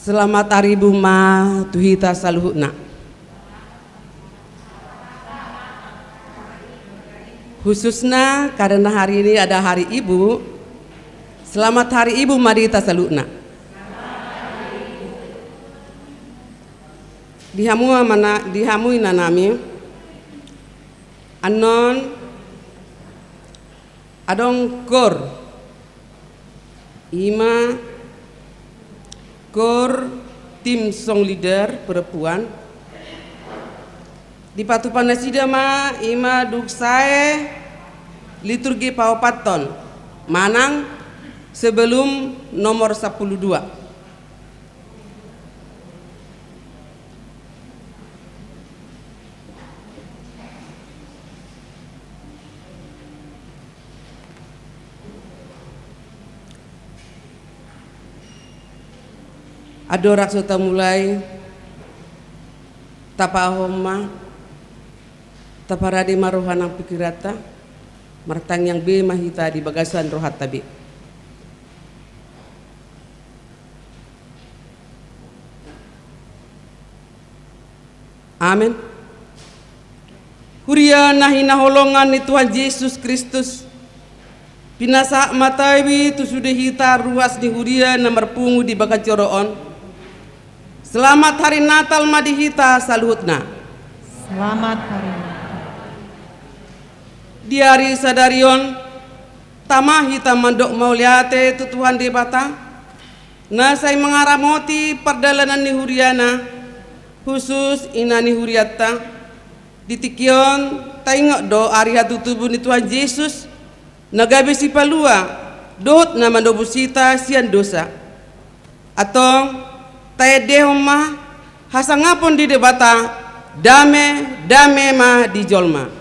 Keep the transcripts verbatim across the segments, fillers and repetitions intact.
Selamat hari Ibu ma tu hita saluhutna. Khususna karena hari ini ada hari Ibu, selamat hari Ibu ma di hita saluhutna. Di hamu amana, di hamu inanami, annon adong kor, ima kor tim song leader perempuan. Dipatupa nasida ma ima dung sae liturgi paopathon manang sebelum nomor sepuluh dua. Andorang so tamulai, tapaohom ma, taparade ma roha nang pikiranta, martangiang be ma hita di bagasan rohanta be. Amen. Huria na hinaholongan ni Tuhan Jesus Kristus, pinasahat ma tabi tu sude hita ruas ni huria na marpungu di bagasan joro on. Selamat hari Natal ma di hita saluhutna. Selamat hari Natal. Di ari sadari on, tama hita mandok mauliate tu Tuhan Debata, na sai mangaramoti pardalanan ni huriana, khusus ina ni hurianta. Di tingki on, taingot do ari hatutubu ni Tuhan Jesus, na gabe sipalua, dohot na manobus hita sian dosa. Antong, taendehon ma hasangapon di Debata, dame, dame ma di jolma.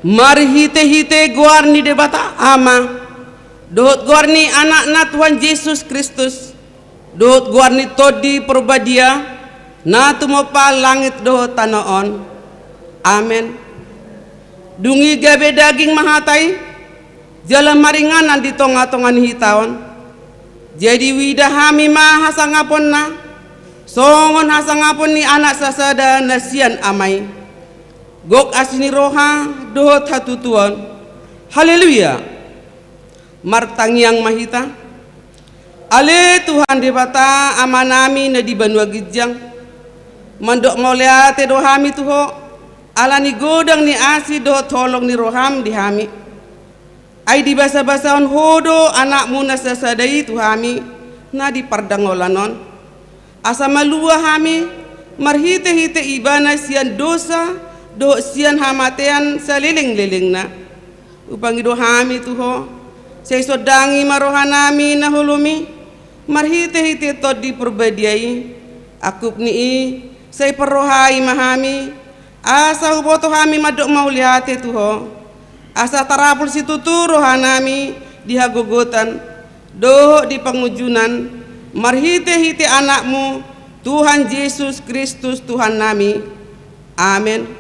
Marhitehite goar ni Debata Ama, dohot goar ni Anakna Tuhan Jesus Kristus, dohot goar ni Tondi Parbadia, na tumompa langit dohot tano on. Amen. Dung i gabe daging ma hata i, jala maringanan di tongatonga ni hita on. Jadi huida hami ma hasangaponna, songon hasangapon ni anak sasada na sian Ama i. Gok asi ni roha dohot hatutuon. Haleluya. Martangiang ma hita. Ale Tuhan Debata Amanami na di banua ginjang, mandok mauliate do hami tu Ho, ala ni godang ni asi dohot holong ni roham di hami. Ai dibasabasahon Ho do Anakmu na sasada i tu hami, na di pardangolan on. Asa malua hami, marhitehite Ibana sian dosa, dohot sian hamatean salelenglelengna. Hupangido hami tu Ho, sai sondangi ma rohanami na holom i, Marhitehite Tondi Parbadia i, angkup ni i, sai parrohai ma hami, asa huboto hami mandok mauliate tu Ho, asa tarapul situtu rohanami di hagogotan dohot di pangunjunan, marhitehite Anakmu, Tuhan Jesus Kristus Tuhannami. Amen.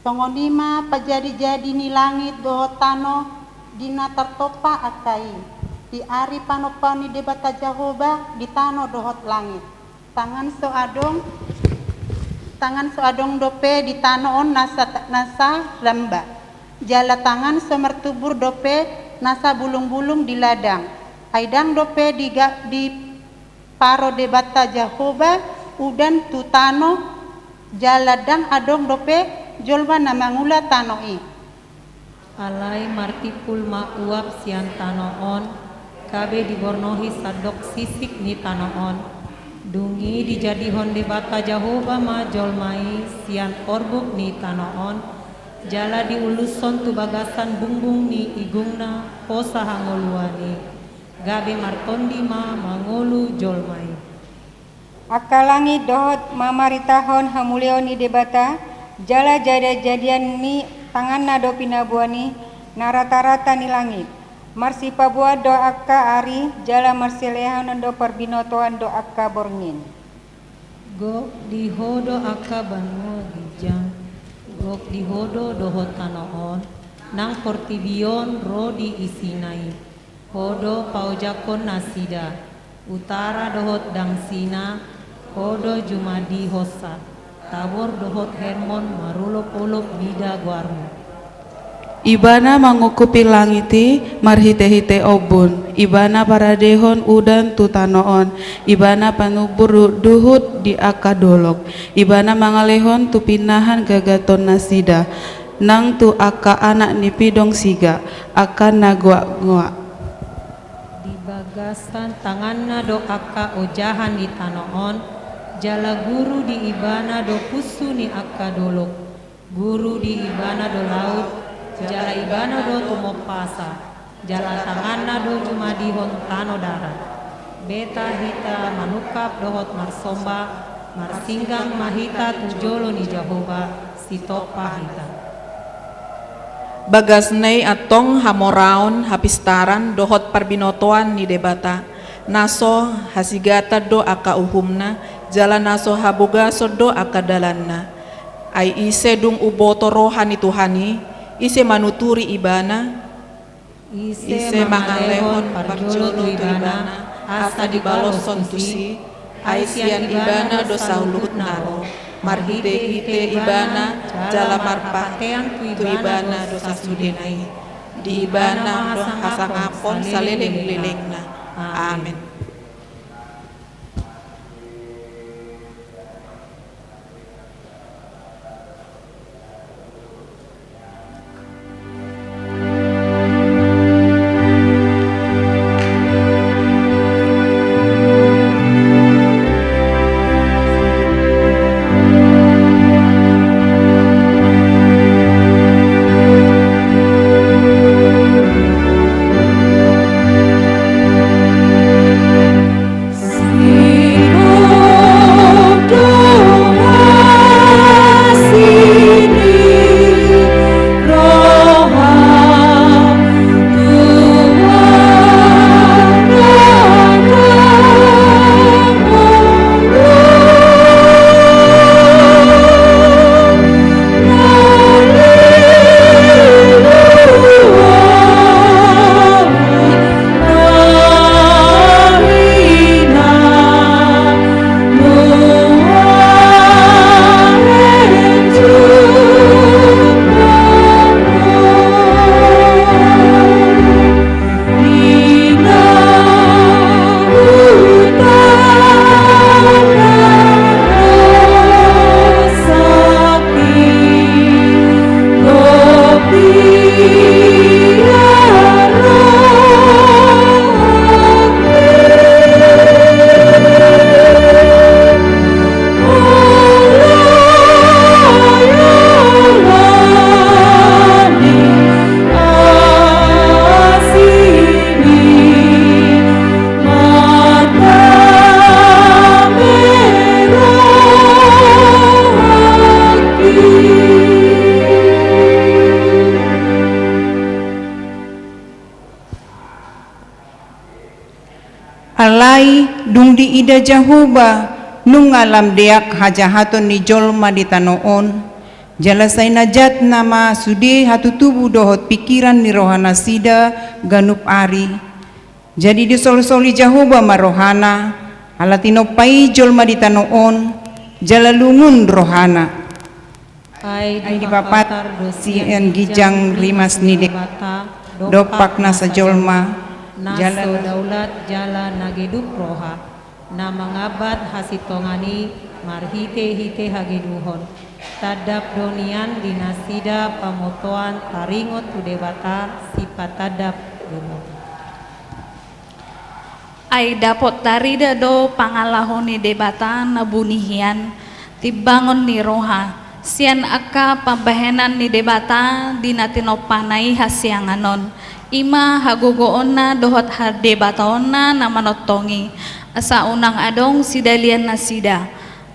Songon i ma pajadijadi ni langit dohot tano di na tartompa angka i, di ari panompaon ni Debata Jahowa di tano dohot langit. Tangan so adong, tangan so adong dope di tano on nasa, nasa ramba, jala tangan so martumbur dope nasa bulungbulung di ladang. Ai ndang dope diga-, di paro Debata Jahowa udan tu tano, jala ndang adong dope jolma na mangula tano i. Alai martimbul ma uap sian tano on, gabe dibornohi sandok sisik ni tano on. Dung i dijadihon Debata Jahowa ma jolma i sian orbuk ni tano on, jala diulushon tu bagasan bungbung ni igungna hosa hangoluan i. Gabe martondi ma mangolu jolma i. Angka langit dohot mamaritahon hamuliaon ni Debata, jala jadajadian ni tanganna do pinaboa ni na ratarata ni langit. Marsipaboaan do angka ari, jala marsilehonon do parbinotoan do angka borngin. Gok di Ho do angka banua ginjang, gok di Ho do dohot tano on, nang portibi on ro di isina i. Ho do paojakkon nasida, utara dohot dangsina, Ho do jumadihonsa, Tabor dohot Hermon marolopolop mida goarmu. Ibana mangungkupi langit i marhitehite ombun, Ibana paradehon udan tu tano on, Ibana panumbur du-, duhut di angka dolok, Ibana mangalehon tu pinahan gagatonnasida, nang tu angka anak ni pidong siga, angka na goakgoak. Di bagasan tanganna do angka ojahan di tano on, jala guru di Ibana do punsu ni angka dolok. Guru di Ibana do laut, jala Ibana do tumompasa, jala tanganna do jumadihon tano darat. Beta hita manungkap dohot marsomba, marsinggang ma hita tu jolo ni Jahowa, sitompa hita. Bagasna i antong hamoraon, hapistaran, dohot parbinotoan ni Debata, na so hasigatan do angka uhumna, jala na so habogason do angka dalanna. Ai ise dung umboto roha ni Tuhan i, ise manuturi Ibana? Ise mangalehon parjolo tu Ibana, asa dibaloshon tusi, ai sian Ibana do saluhutna ro, marhitehite Ibana, jala marpatean tu Ibana do sasudena i. Di Ibana ma hasangapon salelenglelengna. Amen. Tung diida Jahowa nunga lam deak hajahaton ni jolma di tano on, jala sai na jatna ma sude hatutubu dohot pingkiran ni rohanasida ganup ari. Jadi disolsoli Jahowa ma rohana, ala tinompa i jolma di tano on, jala lungun rohana. Ai dipapatar do sian ginjang rimas ni Debata dompak nasa jolma, na so daulat jala na geduk roha, na mangambat hasintongan i marhitehite hageduhon. Tandap do nian di nasida pamotoan taringot tu Debata Sipatandap Dohot. Ai dapot tarida do pangalaho ni Debata na buni hian, timbangon ni roha, sian angka pambahenan ni Debata di na tinompana i hasiangan on, i ma hagogoonna dohot hadebataonna na manongtong i, asa unang adong sidalian nasida.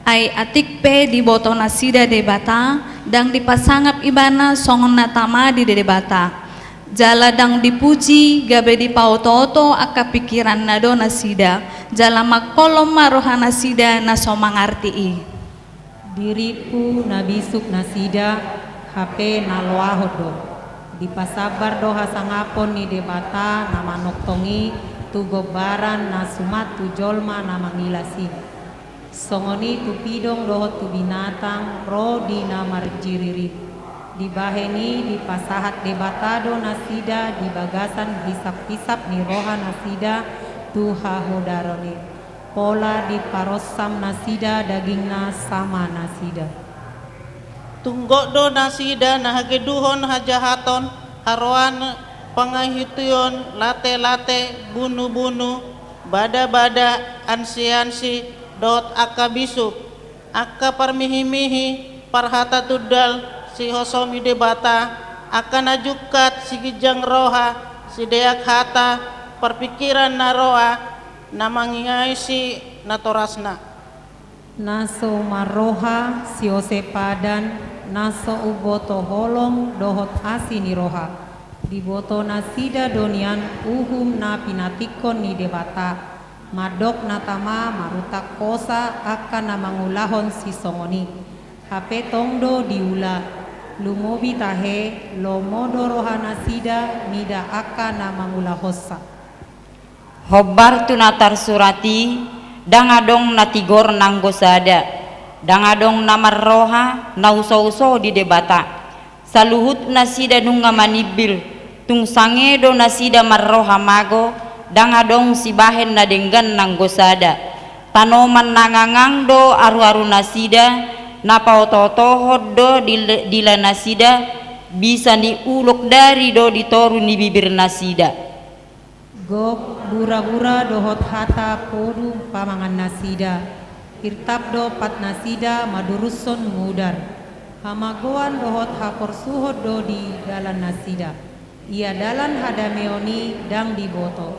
Ai atik pe diboto nasida Debata, ndang dipasangap ibana songon na tama di Debata. Jala ndang dipuji gabe dipaotooto angka pingkiranna do nasida, jala mangkolom ma rohanasida na so mangarti i. Dirimpu na bisuk nasida, hape na loahon do. Dipasambar do hasangapon ni Debata na manongtong i tu gombaran na suman tu jolma na mangilas i. Songon i tu pidong dohot tu binatang ro di na marjiririm. Dibahen i dipasahat Debata do nasida di bagasan hisaphisap ni rohanasida tu hahodaron i. Pola diparonsam nasida dagingna sama nasida. Tung gok do nasida na hageduhon hajahaton, haroan, pangahition, latelate, bunubunu, badabada, ansiansi, dohot angka bisuk, angka parmihimihi, parhata tundal, sihosomi Debata, angka na jungkat, siginjang roha, sideak hata, parpingkiran na roa, na mangiaisi natorasna. Na so marroha siose padan, na so umboto holong dohot asi ni roha. Diboto nasida do nian uhum na pinantikhon ni Debata, mandok na tama marutak hosa angka na mangulahon sisongon i. Hape tong do diula, lumobi tahe, lomo do rohanasida mida angka na mangulahonsa. Hombar tu na tarsurat i, ndang adong na tigor nanggo sada, ndang adong na marroha na usouso di Debata. Saluhut nasida nunga manimbil, tung sange do nasida marroha mago, ndang adong sibahen na denggan nanggo sada. Tanoman na ngangang do aruaru nasida, na paotootohon do dil-, dila nasida, bisa ni ulok dari do di toru ni bibir nasida. Gok burabura dohot hata podu pamangan nasida, irtap do pat nasida madurushon mudar, hamagoan dohot haporsuhon do di dalan nasida. Ia dalan hadameon i ndang diboto,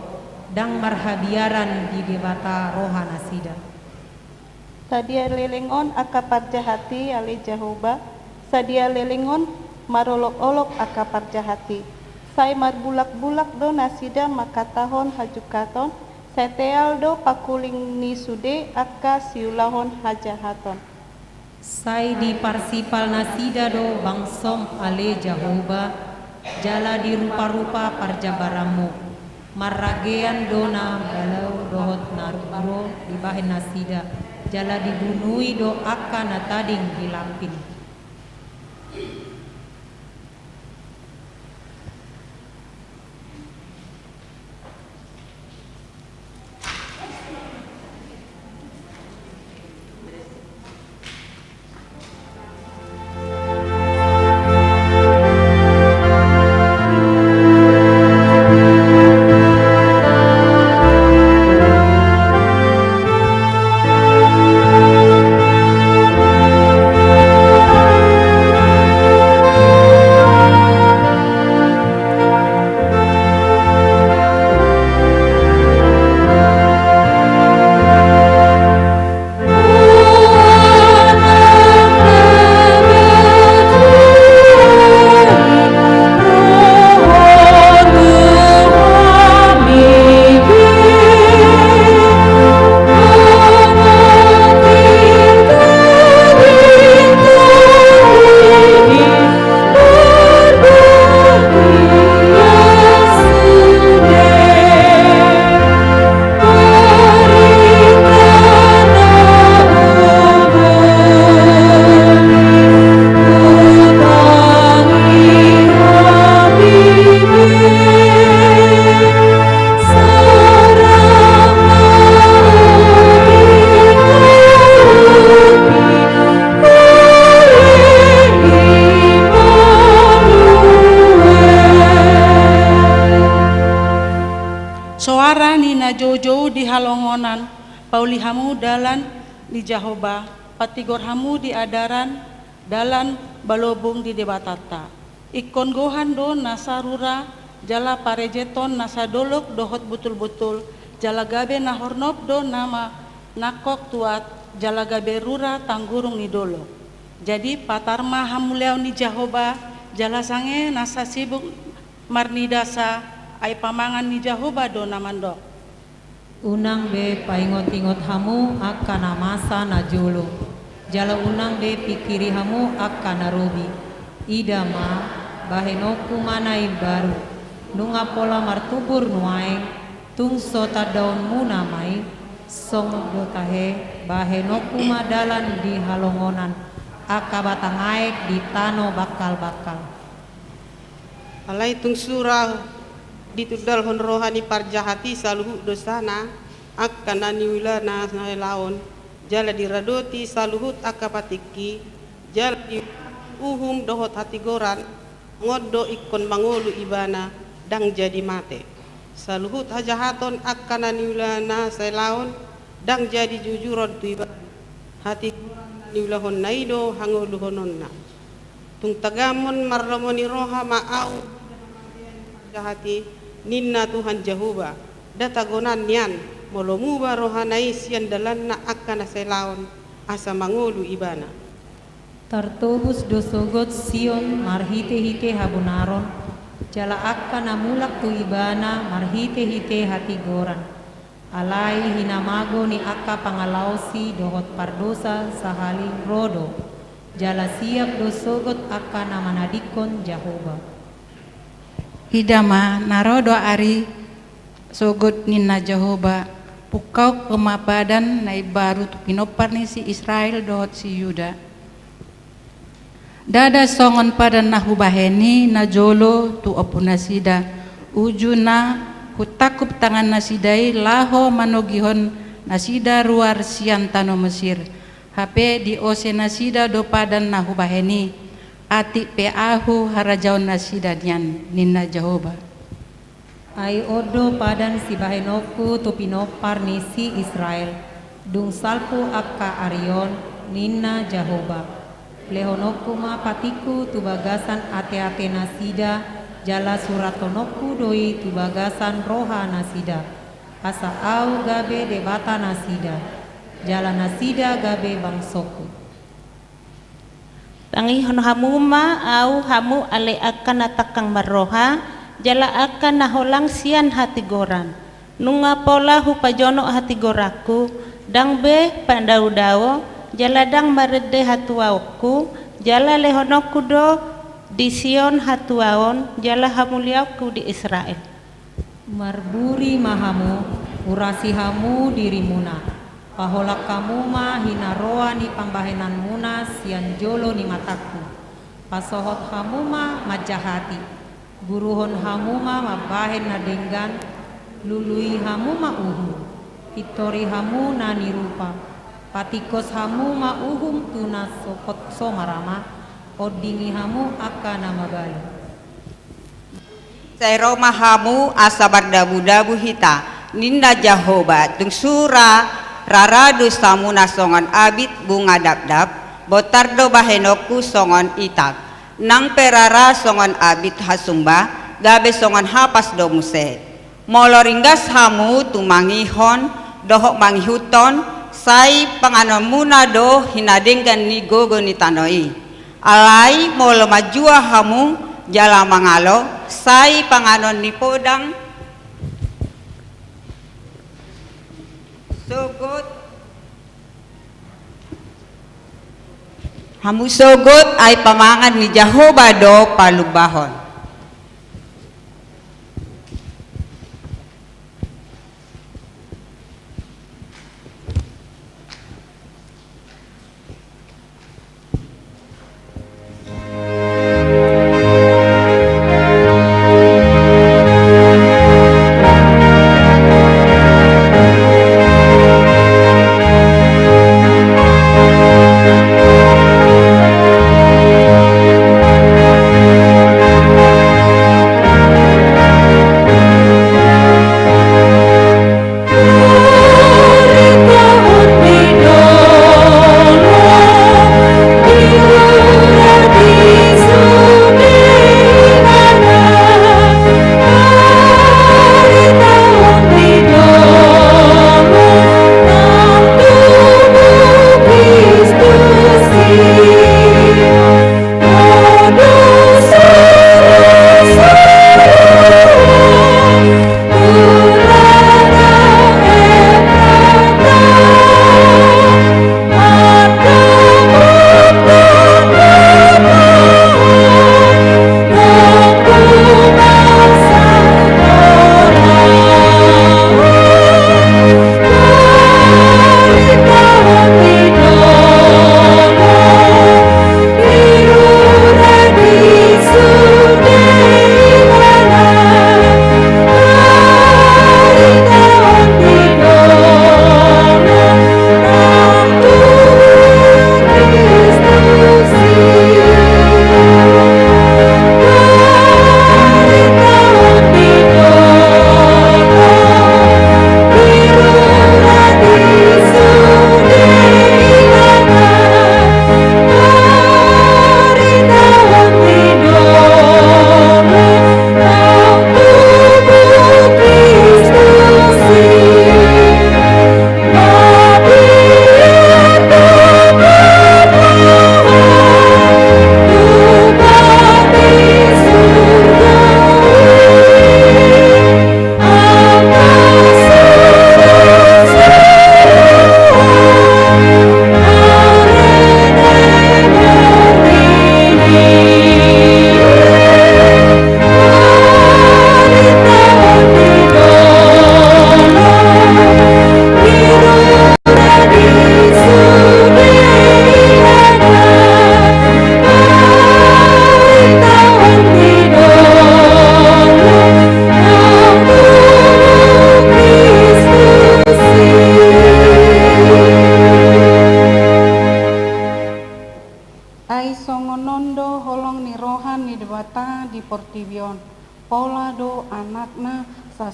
ndang marhabiaran di Debata roha nasida. Sadia leleng on angka parjahat i, ale Jahowa, sadia leleng on marolopolop angka parjahat i. Sai marbulakbulak do nasida mangkatahon hajungkaton, sai teal do pangkuling ni sude angka siulahon hajahaton. Sai diparsipal nasida do bangsom, ale Jahowa, jala diruparupa parjambaranmu. Marragean do na balao dohot na ruro dibahen nasida, jala dibunui do angka na tading di lampin. joujou di halongonan, pauli hamu dalan ni Jahoba, patigor hamu di adaran, dalan balobung di Debatanta. Ingkon gohan do nasa rura, jala parejeton nasa dolok dohot butul-butul, jala gabe na hornop do na manangkok tuat, jala gabe rura tanggurung ni dolok. Jadi patar ma hamuliaon ni Jahoba, jala sange nasa sibuk marnidasa, ai pamangan ni Jahoba do na mandok. Unang be paingot-ingot hamu angka na masa na jolo, jala unang be pingkiri hamu angka na robi. Ida ma, bahenonku ma na imbaru. Nunga pola martumbur nuaeng, tung so tandaonmuna ma i, songon do tahe, bahenonku ma dalan di halongonan, angka batang aek di tano bangkal-bangkal. Alai tung sura ditundalhon roha ni parjahat i saluhut dosana, angka na niulana na helaon, jala diradoti saluhut angka patikki, jala di uhum dohot hatigoran, songon do ingkon mangolu ibana, ndang jadi mate. Saluhut hajahaton angka na niulana na helaon, ndang jadi jujuron tu ibana. Hatigoran na niulahonna i do hangoluhononna. Tung tagamon marlomo ni roha ma ahu di hamateion ni parjahat i, ninna Tuhan Jahoba, nda tagonan nian, molo muba rohana i sian dalanna angka na helaon, asa mangolu ibana. Tartobus do sogot Sion marhite-hite habonaron, jala angka na mulak tu ibana marhite-hite hatigoran. Alai hinamago ni angka pangalaosi dohot pardosa sahali ro do, jala siap do sogot angka na manadingkon Jahoba. Ida ma, na ro do ari sogot ninna Jahoba, pungkaonku ma padan na imbaru tu pinompar ni si Israel dohot si Juda. Ndada songon padan na hubahen i na jolo tu ompunasida, uju na hutangkup tangannasida i laho manogihon nasida ruar sian tano Mesir, hape diose nasida do padan na hubahen i, atik pe ahu harajaonnasida nian, ninna Jahoba. Ai on do padan sibahenonku tu pinompar ni si Israel, dung salpu angka ari on, ninna Jahoba. Lehononku ma patikku tu bagasan ate-atenasida, jala surathononku do i tu bagasan rohanasida, asa ahu gabe Debatanasida, jala nasida gabe bangsongku. Tangihon hamu ma ahu hamu ale angka na tangkang marroha, jala angka na holang sian hatigoran. Nunga pola hupajonok hatigoranku, ndang be padao-dao, jala ndang marende hatuaonku, jala lehononku do di Sion hatuaon, jala hamuliaonku di Israel. Marburi ma hamu, urasi hamu dirimuna, paholang hamu ma hinaroa ni pambahenanmuna sian jolo ni matangku. Pasohot hamu ma manjahati, guruhon hamu ma mambahen na denggan, lului hamu ma uhum, pintori hamu na nirupa, patingkos hamu ma uhum tu na so, so marama, ondingi hamu angka na mabalu. Sai ro ma hamu asa mardabu-dabu hita, ninna Jahoba, tung sura rara dosamuna songon abit bunga dabdab, bontar do bahenonku songon itak, nang pe rara songon abit hasumba, gabe songon hapas do muse. Molo ringgas hamu tumangihon dohot mangihuthon, sai panganonmuna do hinadenggan ni gogo ni tano i. Alai molo manjua hamu jala mangalo, sai panganon ni podang sogot hamu sogot, ai pamangan ni Jahoba do palumbahon.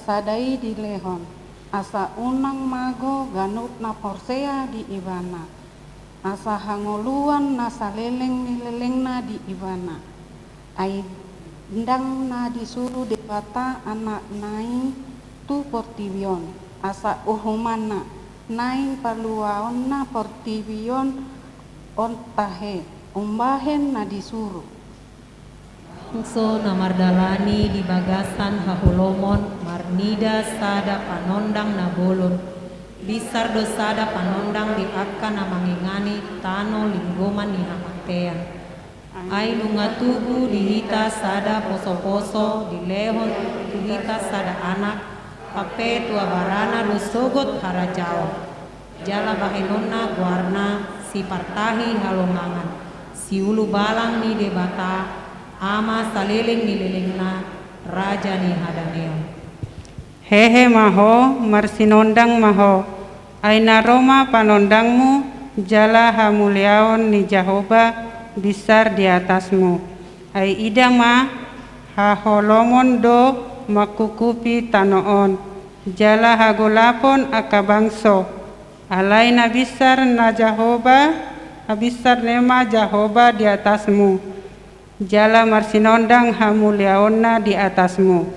sada i dilehon, asa unang mago ganup na porsea di Ibana, asa hangoluan na saleleng ni lelengna di Ibana. Ai ndang na disuru Debata Anakna i tu portibi on, asa uhumanna, naeng paluaonna portibi on, on tahe, umbahen na disuru. Bangso na mardalani di bagasan haholomon marnida sada panondang na bolon. Binsar do sada panondang di angka na mangingani tano linggoman ni hamateian. Ai nunga tubu di hita sada posoposo, dilehon tu hita sada anak, hape tu abarana do sogot harajaon. Jala bahenonna goarna Sipartahi Halongangan, Siulubalang ni Debata, Ama saleleng ni lelengna, Raja ni hadameon. Hehe ma ho, marsinondang ma ho, ai na ro ma panondangmu, jala hamuliaon ni Jahowa binsar di atasmu. Ai ida ma, haholomon do mangkukupi tano on, jala hagolapon angka bangso. Alai na binsar na Jahowa, na binsar ni ma Jahowa di atasmu, jala marsinondang hamuliaonna di atasmu.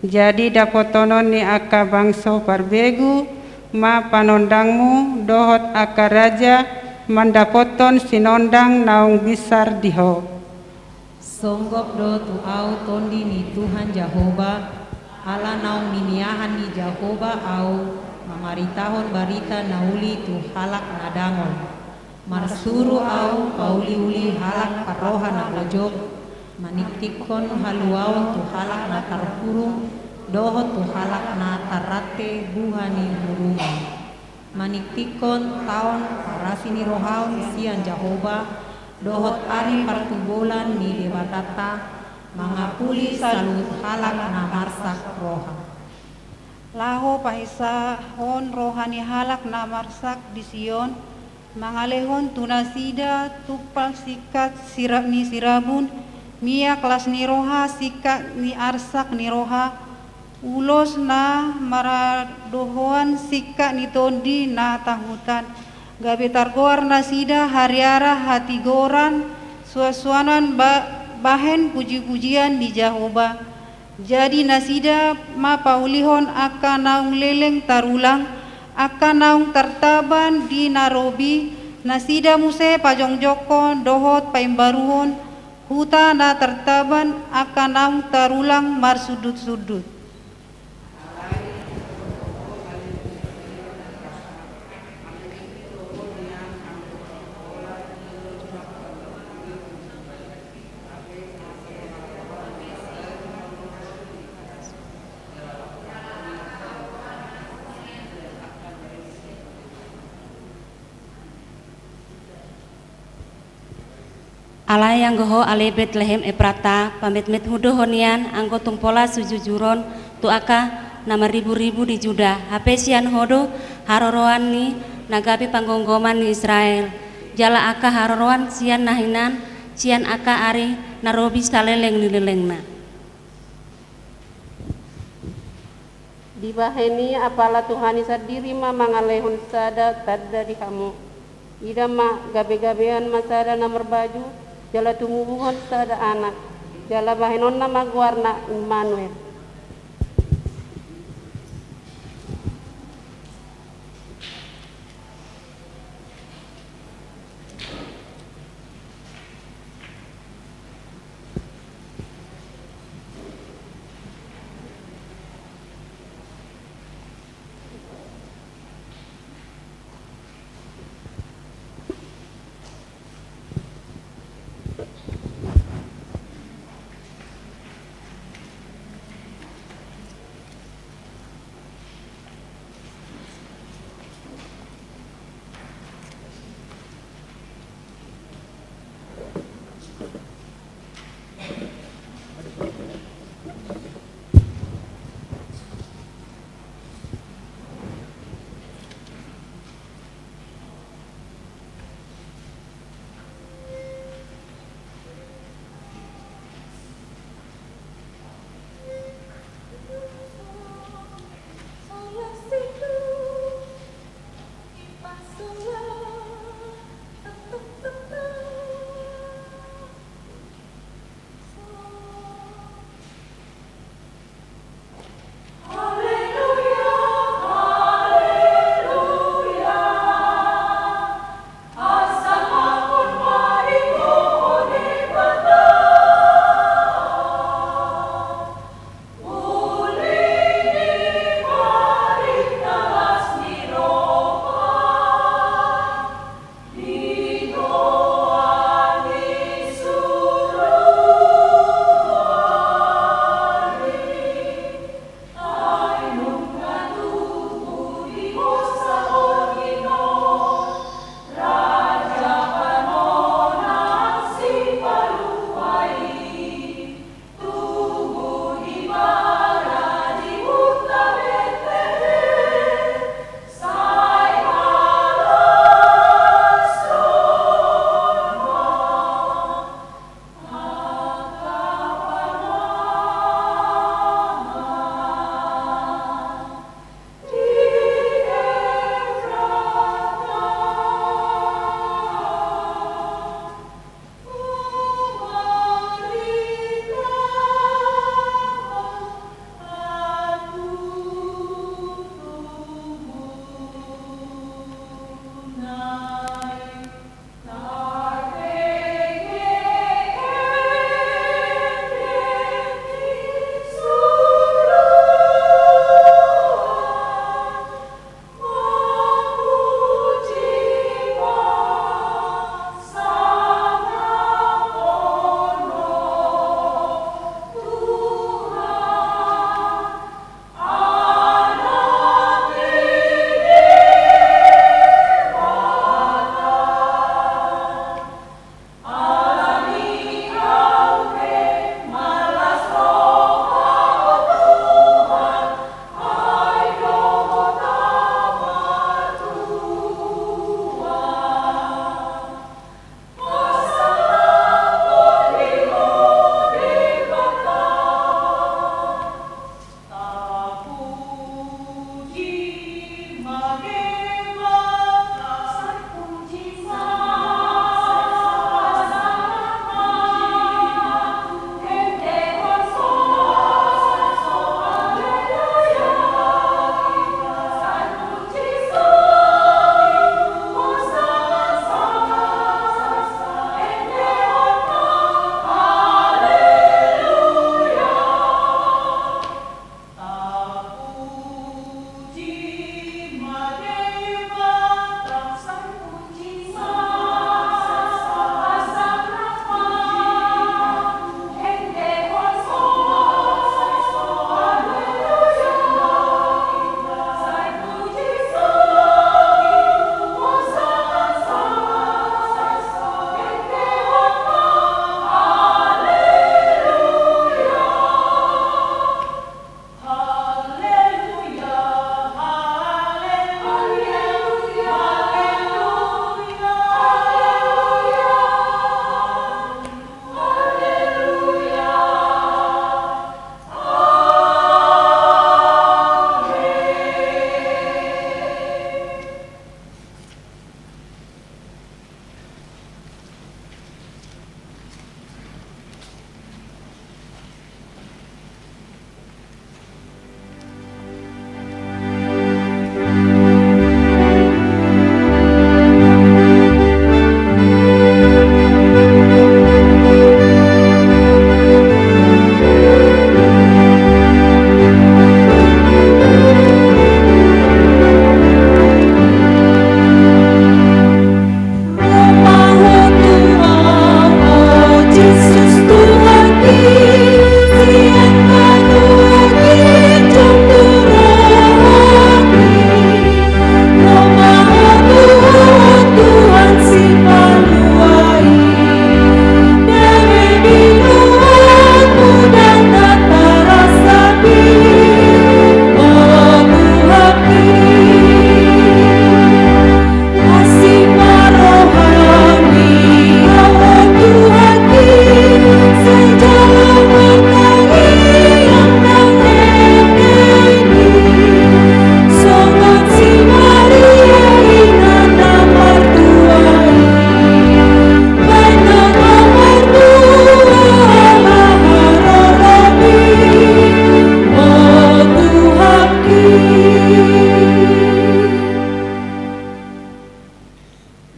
Jadi dapotonon ni angka bangso parbegu ma panondangmu, dohot angka raja mandapothon sinondang naung binsar di ho. Songgop do tu ahu tondi ni Tuhan Jahowa, ala naung niniahan ni Jahowa ahu mamaritahon barita na uli tu halak na dangol. Marsuru ahu pauliuli halak parroha na gojop, maningtingkon haluaon tu halak na tarhurung, dohot tu halak na tarrante buha ni hurungan. Maningtingkon taon parasinirohaon sian Jahowa, dohot ari partubolan ni Debatanta, mangapuli saluhut halak na marsak roha. Laho pahinsahon roha ni halak na marsak di Sion, mangalehon tu nasida tumpal singkat sirap ni sirabun, miak las ni roha singkat ni arsak ni roha, ulos na maradohoan singkat ni tondi na tahutan, gabe targoar nasida hariara hatigoran, suansuanan ba-, bahen pujipujian di Jahowa. Jadi nasida ma paulihon angka naung leleng tarulang, angka naung tartaban di na robi, nasida muse pajongjongkon dohot paimbaruhon huta na tartaban angka naung tarulang marsundutsundut. Alai anggo ho ale Betlehem Eprata, pametmethu do ho nian anggo tung pola sijujuron tu angka na marriburibu di Juda, hape sian ho do haroroan ni na gabe panggomgoman ni Israel, jala angka haroroan sian na hinan sian angka ari na robi saleleng ni lelengna. Dibahen i apala Tuhan i sandiri ma mangalehon sada tanda di hamu. Ida ma, gabegabean ma sada na marbaju, jala tumubuhon sada anak, jala bahenonna ma goarna Immanuel.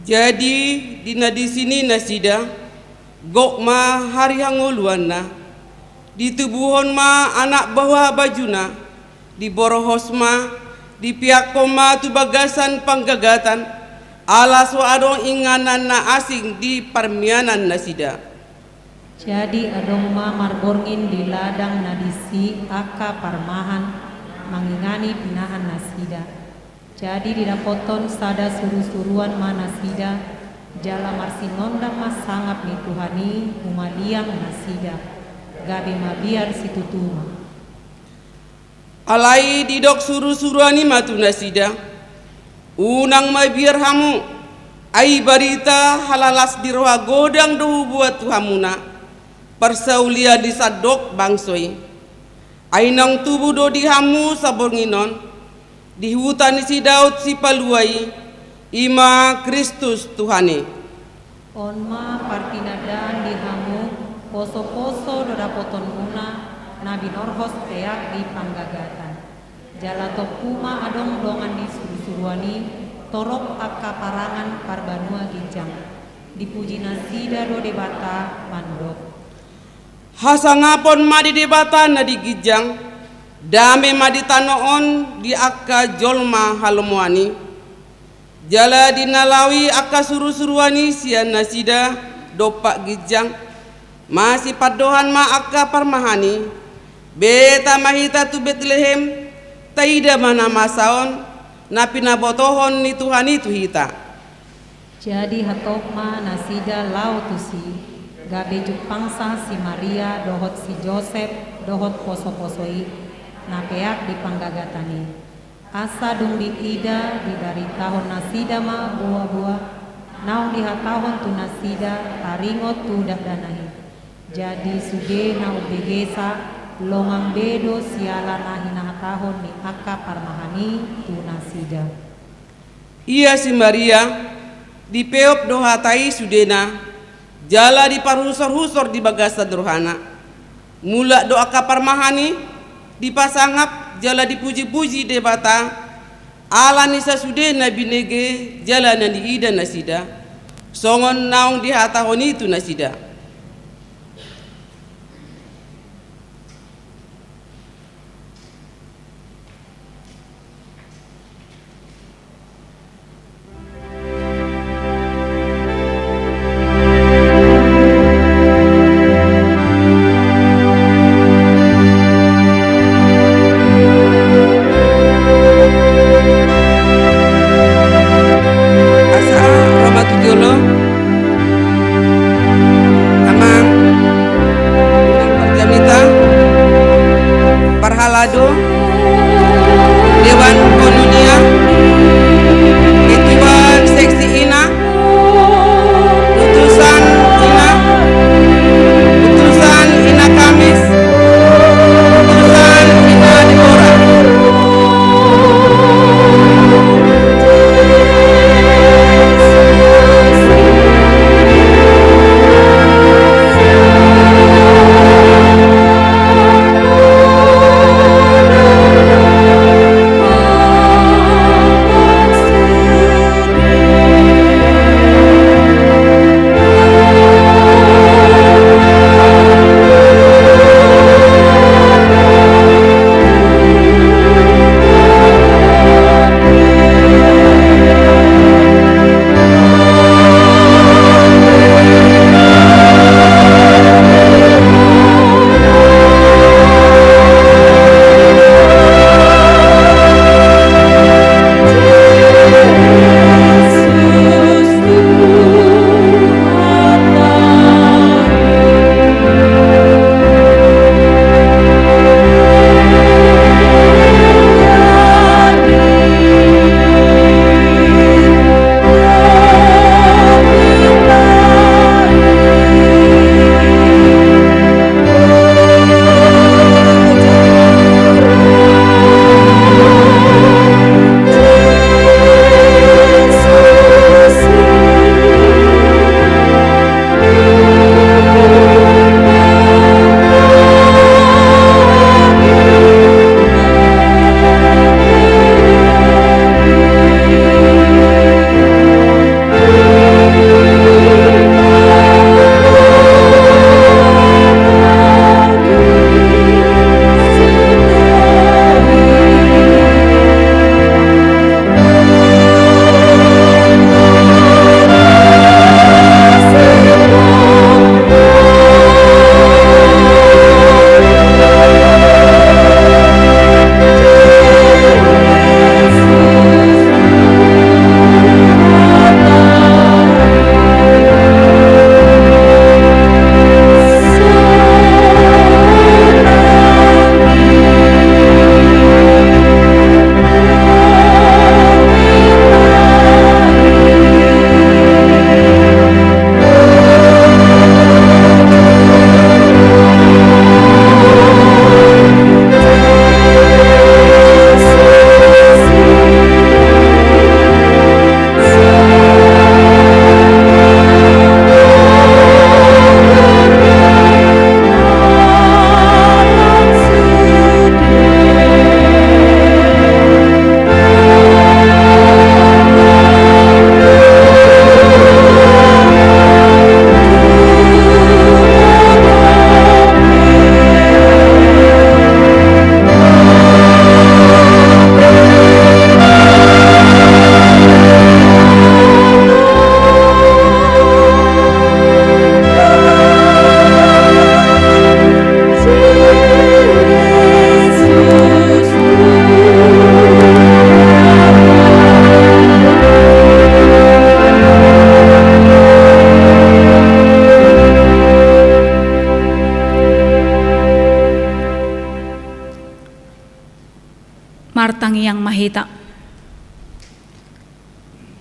Jadi, di na disi nasida, gok ma hari hangoluanna, ditubuhon ma anak boha bajuna, diborhos ma, dipeakhon ma tu bagasan panggagatan, ala so adong inganan na asing di parmianan nasida. Jadi adong ma marborngin di ladang na disi angka parmahan mangingani pinahan nasida. Jadi didapothon sada surusuruan ma nasida, jala marsinondang ma sangap ni Tuhan i humaliang nasida, gabe mabiar situtu ma. Alai didok surusuruan i ma tu nasida: Unang mabiar hamu, ai barita halalas ni roha godang do huboan tu hamuna, parsaulian ni sandok bangso i. Ai naung tubu do di hamu saborngin on, di huta ni si Daud Sipalua i, i ma Kristus Tuhan i. On ma partinandaan di hamu: Posoposo do dapotonmuna na binorhos peak di panggagatan. Jala tompu ma adong dongan ni surusuruan i, Torop angka parangan parbanua ginjang, dipuji nasida do Debata mandok: Hasangapon ma di Debata na di ginjang, dame ma di tano on di angka jolma halomoan i. Jala di na laho i angka surusuruan i sian nasida dompak ginjang, masipandohan ma angka parmahan i. Beta ma hita tu Betlehem, taida ma na masa on, na pinabotohon ni Tuhan i tu hita. Jadi hatop ma nasida laho tusi, gabe jumpangsa si Maria dohot si Josep dohot posoposo i, na peak di panggagatan i. Asa dung diida, dibaritahon nasida ma boaboa naung dihatahon tu nasida taringot tu dakdanak i. Jadi sude na umbegesa, longang be do siala na hinahatahon ni angka parmahan i tu nasida. Ia si Maria, dipeop do hata i sudena, jala diparhusorhusor di bagasan rohana. Mulak do angka parmahan i, dipasangap jala dipujipuji Debata, ala ni sasude na binege jala na niida nasida, songon naung dihatahon i tu nasida. Asa ro ma tu jolo.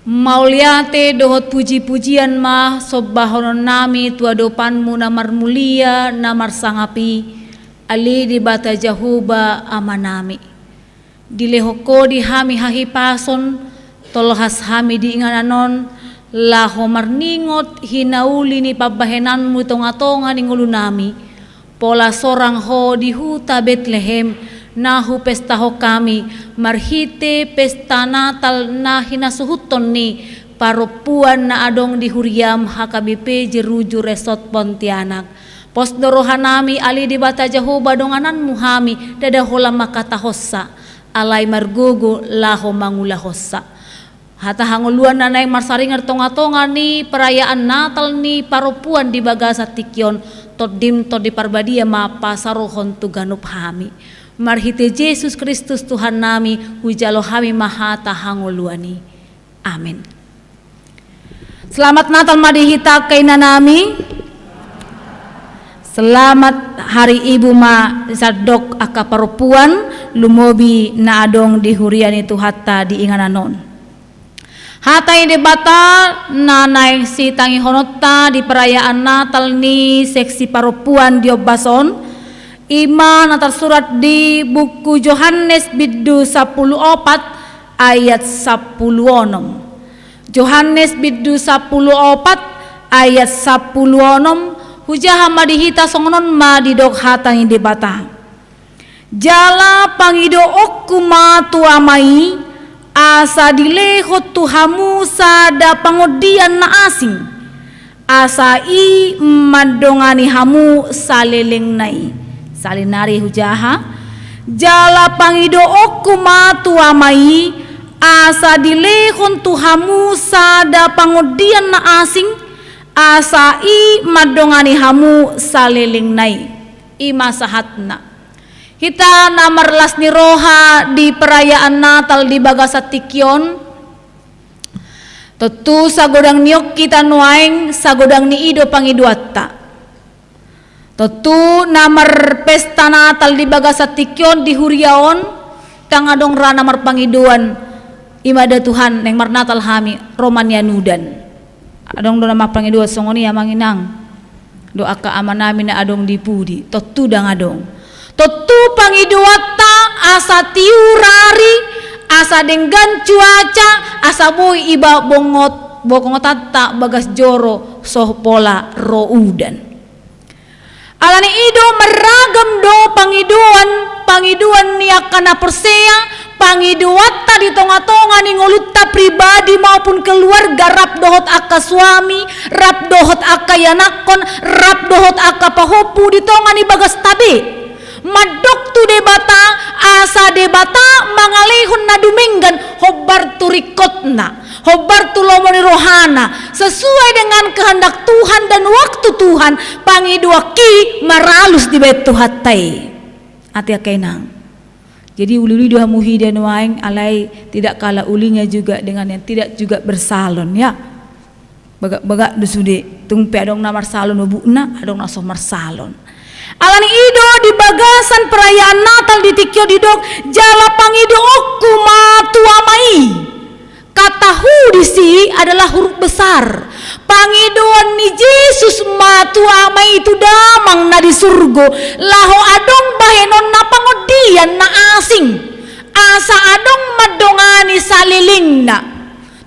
Mauliate dohot puji-pujian ma sombahonon nami tu adopanmu na marmulia na marsangap i, ale Debata Jahowa Amanami. Dilehon Ho di hami hahipason, tolhas hami di inganan on, laho marningot hinauli ni pambahenanmu tonga-tonga ni ngolunami, pola sorang Ho di huta Betlehem, na hupestahon hami, marhite pesta Natal na hinasuhuthon ni parompuan na adong di huriam H K B P Jeruju Resort Pontianak. Pos do rohanami, ale Debata Jahowa dongananmu hami, ndada holan mangkatahonsa, alai margogo laho mangulahonsa. Hata hangoluan na naeng marsaringar tonga-tonga ni perayaan Natal ni parompuan di bagasan tingki on, Tondim Tondi Parbadia ma pasarohon tu ganup hami. Marhite Jesus Kristus Tuhannami, hujalo hami ma hata hangoluan i. Amen. Selamat Natal ma di hita angka inanami. Selamat Hari Ibu ma sandok angka parompuan, lumobi na adong di huria ni Tuhanta di inganan on. Hata ni Debata na naeng sitangihononta di perayaan Natal ni seksi parompuan di ombas on, i ma na tarsurat di buku Johannes bindu sampulu opat ayat sampulu onom. Johannes bindu sampulu opat ayat sampulu onom, hujaha ma di hita, songon on ma didok hata ni Debata. Jala pangidoonku ma tu Ama i, asa dilehon tu hamu sada pangondian na asing, asa i mandongani hamu salelengna i. Salinari hujaha. Jala pangidoonku ma tu Ama i, asa dilehon tu hamu sada pangondian na asing, asa i mandongani hamu salelengna i. I ma sahatna. Hita na marlas ni roha di perayaan Natal di bagasan tingki on, tontu sagodang ni on hita nuaeng, sagodang ni i do pangidoanta. Tontu na marpesta Natal di bagasan tingki on di huria on, ndang adong ra na marpangidoan, i ma da Tuhan, naeng marnatal hami, ro ma nian udan. Adong do na marpangidoan songon i, amang inang, dohot angka amanami na adong di pudi? Tontu ndang adong. Tontu pangidoanta asa tiur ari, asa denggan cuaca, asa boi iba bongot, bongotanta bagas joro, so pola ro udan. Alani i do marragam do pangidoan, pangidoan ni angka na porsea, pangidoanta di tonga-tonga ni ngolunta pribadi maupun keluarga, rap dohot angka suami, rap dohot angka ianakhon, rap dohot angka pahompu di tonga ni bagasta be. Mandok tu Debata, asa Debata mangalehon na dumenggan hombar tu ringkotna, hombar tu lomo ni rohana, sesuai dengan kehendak Tuhan dan waktu Tuhan, pangidoanki maralus dibahen Tuhanta i. Ate angka inang. Jadi uli-uli do hamu hida nuaeng, alai tidak kalah ulinya juga dengan yang tidak juga bersalon, ya. Bagak-bagak do sude, tung pe adong na marsalon obukna, adong na so marsalon. Alani i do di bagasan perayaan Natal di tingki on didok, jala pangidoonku ma tu Ama i. Kata Hu disi adalah huruf besar. Pangidoan ni Jesus ma tu Ama i, tu Damang na di surgo, laho adong bahenonna pangondian na asing, asa adong mandongani salelengna.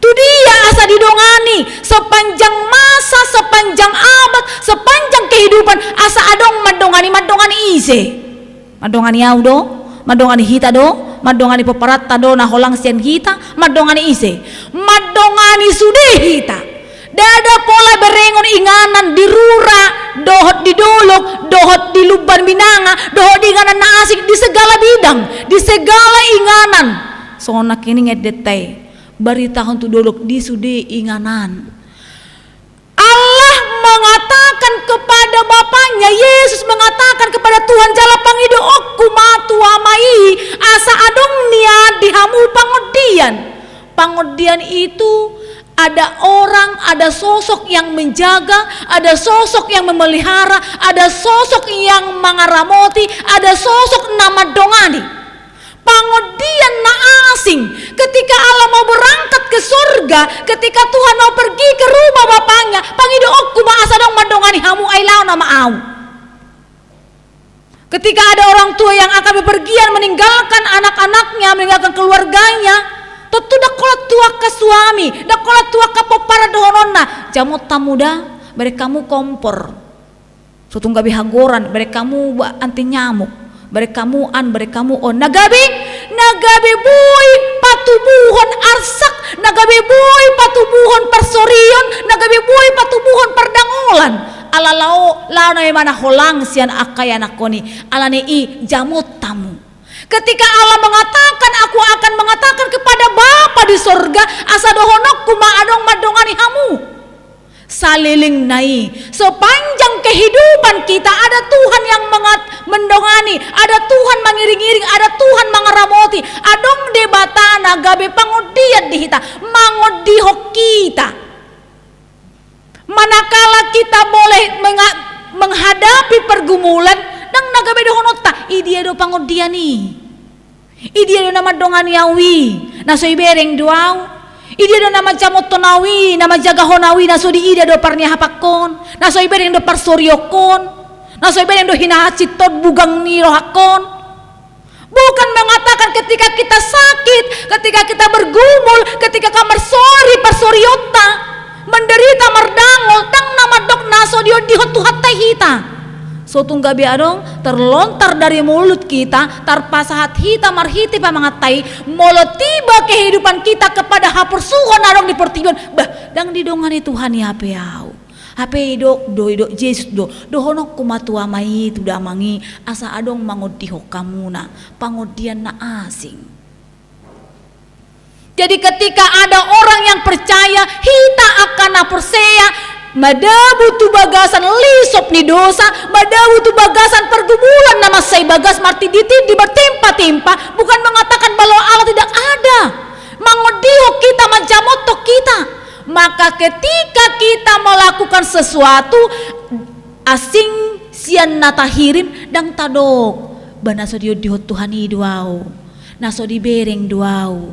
Tu dia asa didongani sepanjang masa, sepanjang abad, sepanjang kehidupan, asa adong mandongani, mandongani ise? Mandongani au do, mandongani hita do, mandongani pomparanta do na holang sian hita, mandongani ise? Mandongani sude hita. Ndada pola berengon inganan di rura, dohot di dolok, dohot di Lumban Binanga, dohot di inganan na asing, di segala bidang, di segala inganan. Songon nangkining endenta i, baritahon tu dolok di sude inganan. Allah mengatakan kepada Bapanya, Yesus mengatakan kepada Tuhan, jala pangidoonku ma tu Ama i, asa adong nian di hamu pangondian. Pangondian itu ada orang, ada sosok yang menjaga, ada sosok yang memelihara, ada sosok yang mangaramoti, ada sosok na mandongani. Pangondian na asing. Ketika Allah mau berangkat ke sorga, ketika Tuhan mau pergi ke rumah Bapaknya, pangidoonku ma asa adong mandongani hamu, ai laho nama au. Ketika ada orang tua yang akan bepergian, meninggalkan anak-anaknya, meninggalkan keluarganya, tontu ndang holan tu angka suami, ndang holan tu angka pomparan dohononna, jamot hamu da, bereng hamu kompor. So tung gabe hagoran, bereng hamu ba-, anti nyamuk, bereng hamu an, bereng hamu on. Na gabe, na gabe boi patubuhon arsak, na gabe boi patubuhon parsorion, na gabe boi patubuhon pardangolan. Ala laho, laho na i ma na holang sian angka ianakhon i, alani i jamot hamu. Ketika Allah mengatakan, "Aku akan mengatakan kepada Bapa di sorga, asa dohononku ma adong mandongani hamu." Saleleng na i, sepanjang kehidupan kita ada Tuhan yang mengat-, mendongani, ada Tuhan mangiring-iring, ada Tuhan mangaramoti, adong Debata na gabe pangondian di hita, mangondihon hita. Manakala kita boleh menga-, menghadapi pergumulan, ndang na gabe dohononta, i dia do pangondian i? I dia do na mandongani au i? Na so ibereng do au? I dia do na manjamothon au i, na manjagahon au i? Na so diida do parniahapanhon? Na so ibereng do parsorionhon? Na so ibereng do hinahansit on, bugang ni rohangkon? Bukan mengatakan ketika kita sakit, ketika kita bergumul, ketika ka marsori parsorionta, menderita, mardangol, ndang na mandok na so diondihon Tuhanta hita. So tung gabe adong terlontar dari mulut kita, tarpasahat hita marhite pamanganta i, molo tiba kehidupan kita kepada haporsuhon na adong di portibi on, bah, ndang didongani Tuhan i hape au. Hape idok do, idok Jesus do, dohononku ma tu Ama i, tu Damang i, asa adong mangondihon hamuna, pangondian na asing. Jadi ketika ada orang yang percaya, hita angka na porsea, madabu tu bagasan lisop ni dosa, madabu tu bagasan pergumulan na mansai bagas, martinditindi, martimpatimpa, bukan mengatakan bahwa Allah tidak ada. Mangondihon hita, manjamothon hita. Maka ketika kita melakukan sesuatu asing sian na tahirim, ndang tadok, bah, na so diondihon Tuhan i do au, na so dibereng do au.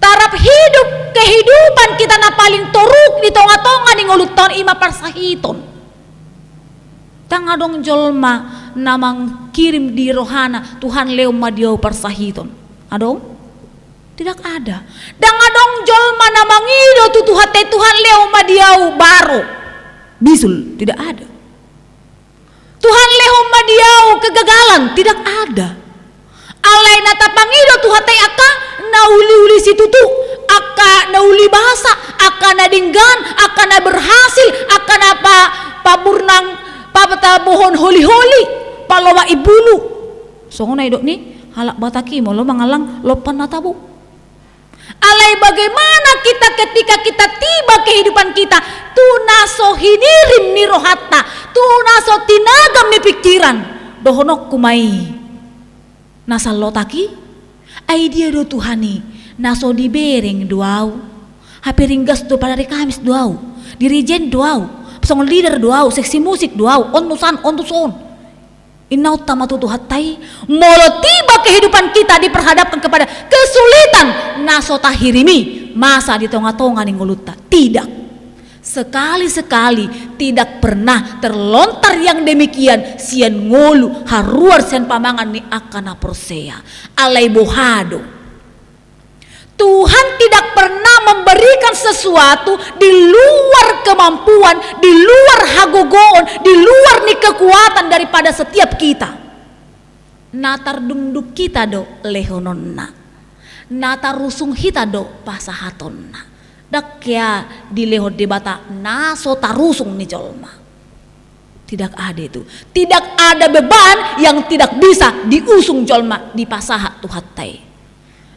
Tarap hidup, kehidupan kita na paling toruk di tongatonga ni ngolunta on, i ma parsahiton. Ndang adong jolma na mangkirim di rohana, Tuhan, lehon ma di au parsahiton. Adong? Tidak ada. Ndang adong jolma na mangido tu Tuhanta i, Tuhan, lehon ma di au baro, bisul. Tidak ada. Tuhan, lehon ma di au kegagalan. Tidak ada. Alai na tapangido Tuhanta i angka na uliuli situtu, angka na uli basa, angka na denggan, angka na berhasil, angka na pa-, paburnang, pa-, patabohon holiholi, palomak imbulu. Songon na idok ni halak Batak i molo mangallang lompan na tabo. Alai bagaimana kita ketika kita tiba kehidupan kita tu na so hinirim ni rohanta, tu na so tinagam ni pikiran? Dohononku ma i, na sallotak i, ai dia do Tuhan i? Na so dibereng do au. Hape ringgas do, pada ari Kamis do au, dirijen do au, song leader do au, seksi musik do au, on tu san, on tu son. Inna uta ma tu Tuhanta i, molo tiba kehidupan kita diperhadapkan kepada kesulitan na so tahirim i, masa di tongatonga ni ngolunta. Tidak. Sekali-sekali tidak pernah terlontar yang demikian sian ngolu, haruar sian pamangan ni angka na porsea. Alai boha do? Tuhan tidak pernah memberikan sesuatu di luar kemampuan, di luar hagogoon, di luar ni kekuatan daripada setiap kita. Na tardungdung hita do lehononna. Na tarusung hita do pasahatonna. Ndang hea dilehon Debata na so tarusung ni jolma. Tidak ada itu. Tidak ada beban yang tidak bisa diusung jolma, dipasahat Tuhanta i.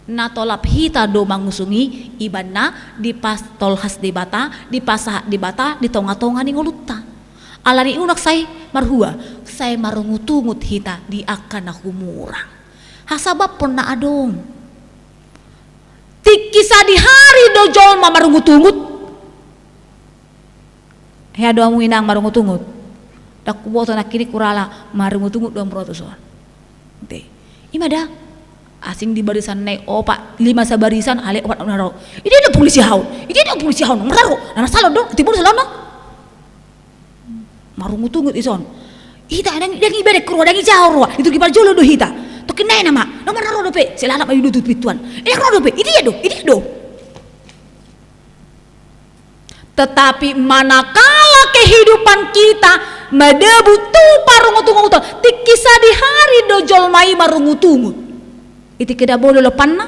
Na tolap hita do mangusung i, ibana dipatolhas Debata, dipasahat Debata di tongatonga ni ngolunta. Alani i unang sai marhua, sai marungutungut hita di angka na humurang. Hasabamhon na adong. Tingki sadihari do jolma marungutungut. Hea do hamu inang marungutungut? Ndang huboto nangkin i hurang marungutungut do hamu ro tuson. Ate. I ma da. Asing di barisan na i opat, lima sabarisan, alai opat na ro. Ida do polisi haon, ida do polisi haon, mararo, na marsala do, timbul salona. Marungut-ungut ison. Hita, dang, dang ibebere roha, dang ijaha roha, diturgi parjolo do hita. Tokin nai nama, na mararo dope, sai lalap ma i do tu pintuan. Eh, ro dope, idia do, idia do. Tetapi manakala kehidupan kita madabu tu parungut-unguton, tingki sadihari do jolma i marungut-ungut. Di tingki dabo do lompanna,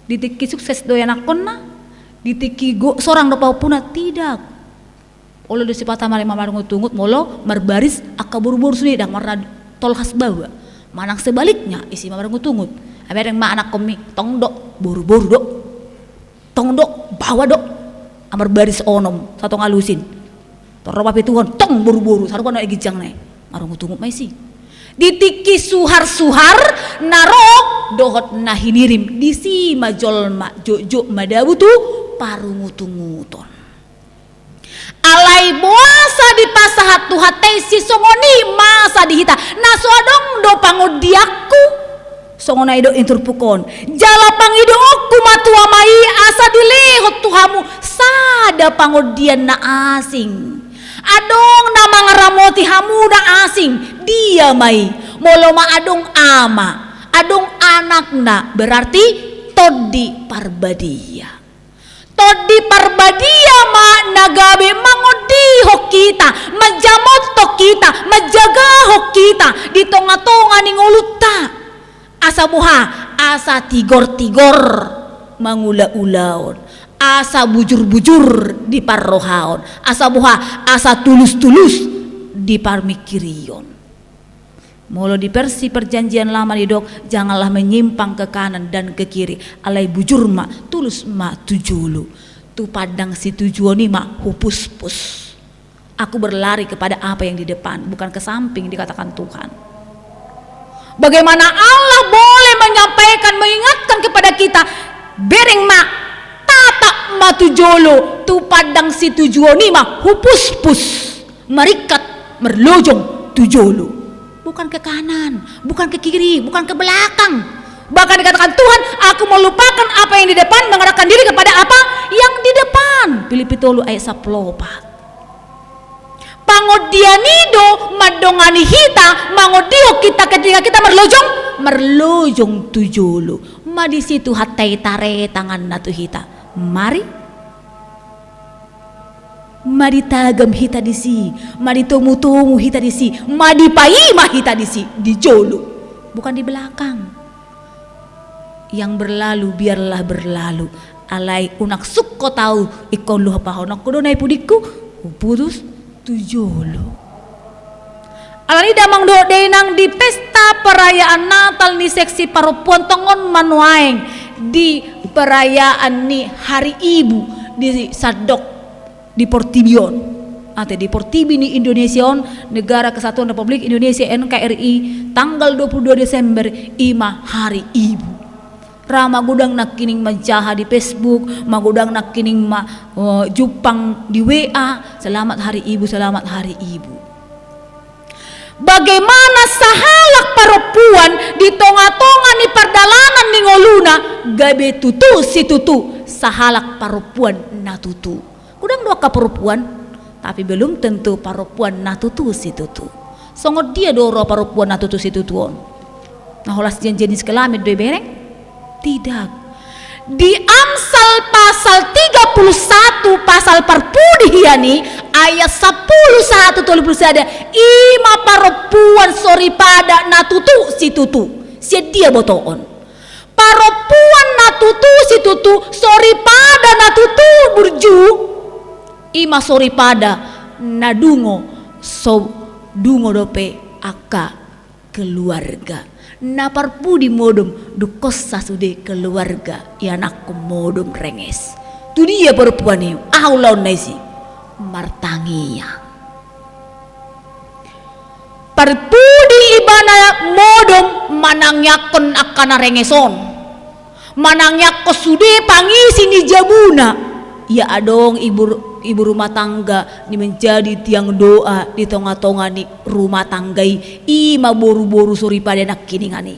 di tingki sukses do ianakkonna, di tingki go-, sorang do pahompuna, tidak. Olo do sipata mari ma-, marungut-ungut molo marbaris angka boru-boru sude, dang marna tolhas baoa. Manang sebaliknya, isi ma marungut-ungut. Amereng ma anakkonmi, tong do, boru-boru do. Tong do, baoa do. Amar baris onom, satonga lusin. Torop ape Tuhan, tong boru-boru, sarupa na ginjang na i. Marungut-ungut ma isi. Di tingki suhar-suhar, na ro, dohot na hinirim, disi ma jolma jotjot madabu tu parungut-unguton. Alai boasa dipasahat Tuhanta i sisongon i masa di hita, na so adong do pangondianku? Songon i do inturpuk on. Jala pangidoonku ma tu Ama i asa dilehon tu hamu sada pangondian na asing. Adong na mangaramoti hamu na asing, dia ma i? Molo ma adong Ama, adong Anakna, berarti Tondi Parbadia. Tondi Parbadia ma na gabe mangondihon hita, manjamothon hita, manjagahon hita di tonga-tonga ni ngolunta. Asa boha? Asa tigor-tigor mangula-ulaon, asa bujur-bujur di parrohaon, asa boha? Asa tulus-tulus di parmingkirion. Molo di versi Perjanjian Lama didok, janganlah menyimpang ke kanan dan ke kiri, alai bujur ma, tulus ma tu jolo. Tu pandang situjuon i ma hupuspus. Aku berlari kepada apa yang di depan, bukan ke samping, dikatakan Tuhan. Bagaimana Allah boleh menyampaikan, mengingatkan kepada kita, bereng ma, tatap ma tu jolo, tu pandang situjuon i ma hupuspus. Maringkat, marlojong tu jolo. Bukan ke kanan, bukan ke kiri, bukan ke belakang. Bahkan dikatakan Tuhan, "Aku melupakan apa yang di depan, mengarahkan diri kepada apa yang di depan." Filipi tolu ayat sampulu opat. Pangondian i do mandongani hita, mangondihon hita ketika kita marlojong, marlojong tu jolo. Ma disi Tuhanta i tare tanganna tu hita. Mari. Ma ditagam hita disi, ma ditomu-tomu hita disi, ma dipaima hita disi, di jolo, bukan di belakang. Yang berlalu biarlah berlalu. Alai unang sungkot ahu, ingkon luhupahononku do na i pudingku, huputus tu jolo. Alani damang dohot dainang, di pesta perayaan Natal ni seksi parompuan tongon ma nuaeng di perayaan ni Hari Ibu di sandok di portibi on. Ate, di portibi ni Indonesia on, Negara Kesatuan Republik Indonesia, N K R I, tanggal dua puluh dua Desember i ma Hari Ibu. Ra magodang nangkining manjaha di Facebook, magodang nangkining ma, eh, jumpang di W A, "Selamat Hari Ibu, selamat Hari Ibu." Bagaimana sahalak parompuan di tonga-tonga ni pardalanan ni ngoluna, gabe tutu situtu sahalak parompuan na tutu. Godang do angka parompuan, tapi belum tentu parompuan na tutu situtu. Songon dia do ro parompuan na tutu situtu on? Na holan sian jenis kelamin do ibereng? Tidak. Di Amsal pasal tiga puluh satu, pasal parpudi hian i, ayat sampulu sahat tu tolu puluh sada, i ma parompuan soripada na tutu situtu. Sian dia botoon? Parompuan na tutu situtu, soripada na tutu burju, i ma soripada na dungo, so dungo dope angka keluarga. Na parpudi modom, dungkonsa sude keluarga, ianakhon modom renges. Tu dia parompuan i? Aha ulaonna disi? Martangiang. Parpudi ibana modom manangiangkon angka na renges on. Manangiangkon sude pangisi ni jabuna. Ia adong ibu, ibu rumah tangga ni menjadi tiang doa di tonga-tonga ni rumah tangga i, i ma boru-boru soripada nangkiningan i.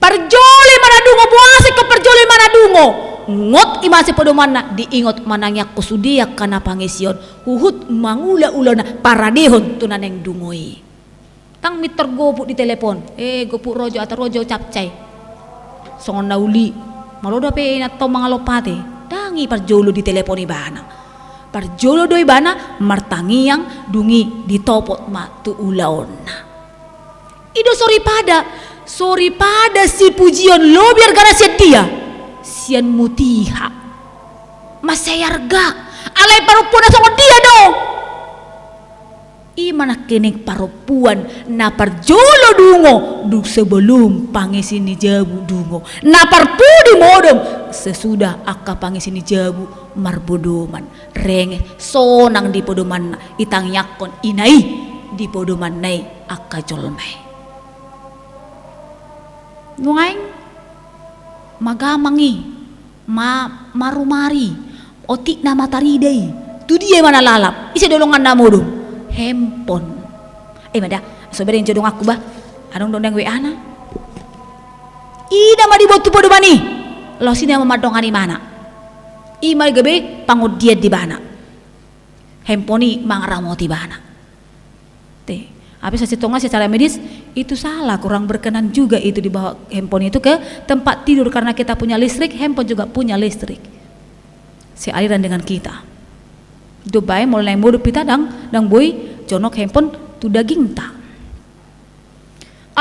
Parjolo i ma na dungo, boasa ingkon parjolo i ma na dungo? Ngot i ma sian podomanna, diingot ma na niangkon sude angka na pangesi on, huhut mangula ulaonna paradehon tu na naeng dungo i. Ndang mintor gopuk di telepon, eh, gopuk rojo atau rojo capcai. Songon na uli, malo dope inanta on mangalompati. Ndang i parjolo ditelepon ibana. Parjolo do ibana martangiang, dung i ditopot ma tu ulaonna. I do soripada, soripada sipujion lobi argana sian dia, sian mutiha. Mansai arga, alai parompuan na songon dia do. I ma nangkining parompuan na parjolo dungo, dung sebelum pangesi ni jabu dungo. Na parpudi modom, sesudah angka pangesi ni jabu marbodoman. Rengeh, sonang di podomanna, itangiangkon ina i di podomanna i angka jolma i. Nuaeng, magamang i, ma-, marumari, otik na matarida i, tu dia i ma na lalap, ise do dongan na modom? Handphone. Eh, mada, so bereng jo donganku bah, adong do naeng W A-na. Ida ma diboan tu podoman i, laos ida ma mandongani ibana. I ma gabe pangondian di ibana. Handphone i mangaramoti ibana. Te. Tapi sasintongna secara medis itu salah, kurang berkenan juga itu dibawa handphone itu ke tempat tidur, karena kita punya listrik, handphone juga punya listrik. Sealiran dengan kita. Dombai molo naeng modom hita ndang, ndang boi jonok handphone tu dagingta.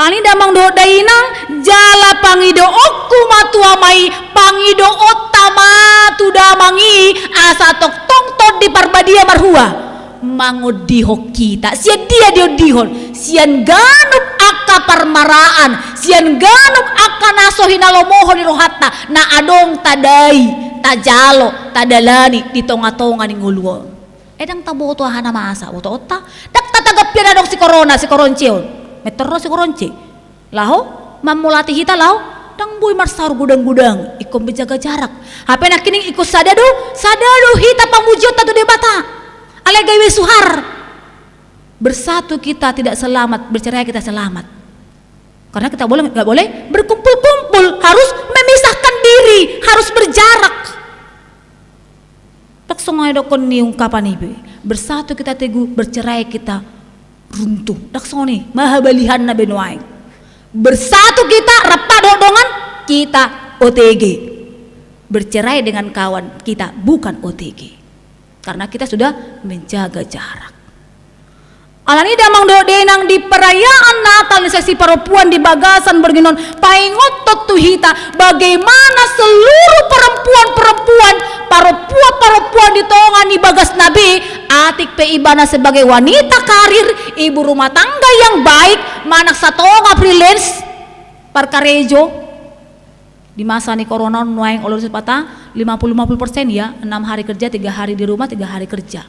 Alani damang dohot dainang, jala pangidoonku ma tu Ama i, pangidoonta ma tu damang i, asa tongtong Tondi Parbadia marhua mangondihon hita. Sian dia diondihon? Sian ganup angka parmaraan, sian ganup angka na so hinalomohon ni rohanta, na adong tadai, tajalo, tadalani di tongatonga ni ngolu on. Eh, ndang taboto aha na masa botoonta. Ndang tatanggapi na adong si korona, si koronce on. Mintor ro si koronce. Laho, mamolati hita laho, ndang boi marsaor godang-godang, ingkon menjaga jarak. Hape nangkining ingkon sada do, sada do hita pamujionta tu Debata. Alai gabe suhar. Bersatu kita tidak selamat, bercerai kita selamat. Karena kita boleh, nggak boleh berkumpul-kumpul, harus memisahkan diri, harus berjarak. Ndang songon na didokkon ni ungkapan i be, bersatu kita teguh, bercerai kita runtuh. Ndang songon i, maha balihanna be nuaeng. Bersatu kita, rap dohot dongan, kita O T G. Bercerai dengan kawan, kita bukan O T G. Karena kita sudah menjaga jarak. Alani damang dohot dainang, di perayaan Natal ni sesi parompuan di bagasan borngin on, paingothon tu hita bagaimana seluruh perempuan-perempuan, parompuan-parompuan di tonga ni bagasna be, atik pe ibana sebagai wanita karir, ibu rumah tangga yang baik, manang satonga freelance, parkarejo. Di masa ni korona on nuaeng, olo do sipata lima puluh lima puluh persen ya, enam hari kerja, tiga hari di rumah, tiga hari kerja.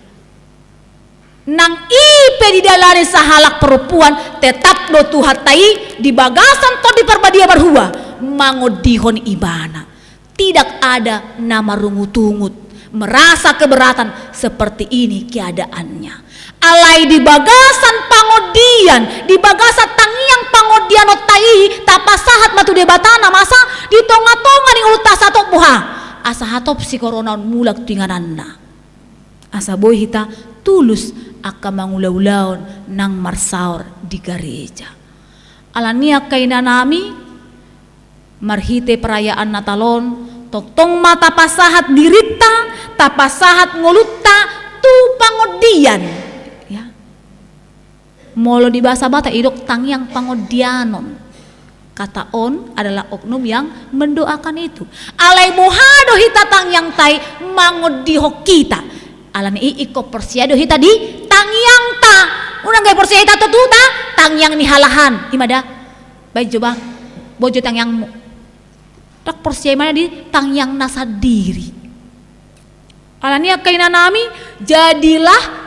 Nang i pe didalani sahalak parompuan, tetap do Tuhanta i di bagasan Tondi Parbadia marhua mangondihon ibana. Tidak ada na marungut-ungut, merasa keberatan seperti ini keadaannya. Alai di bagasan pangondian, di bagasan tangiang pangondianonta i, tapasahat ma tu Debata na masa di tongatonga ni ngolunta asa hatop boha? Asa hatop si korona on mulak tu ingananna. Asa boi hita tulus angka mangulaulaon nang marsaor di gareja. Alani angka inanami, marhite perayaan Natal on, tongtong ma tapasahat dirinta, tapasahat ngolunta tu pangondian. Ya. Molo di bahasa Batak didok tangiang pangondianon. Kata on adalah oknum yang mendoakan itu. Alai boha do hita tangiangta i mangondihon hita? Alani i ingkon porsea do hita di tangiangta. Unang gabe porsea hita tu tuta, tangiang ni halahan. I ma da. Baen jo bah, boan jo tangiangmu. Ndang porsea ibana di tangiangna sandiri. Alani angka inanami, jadilah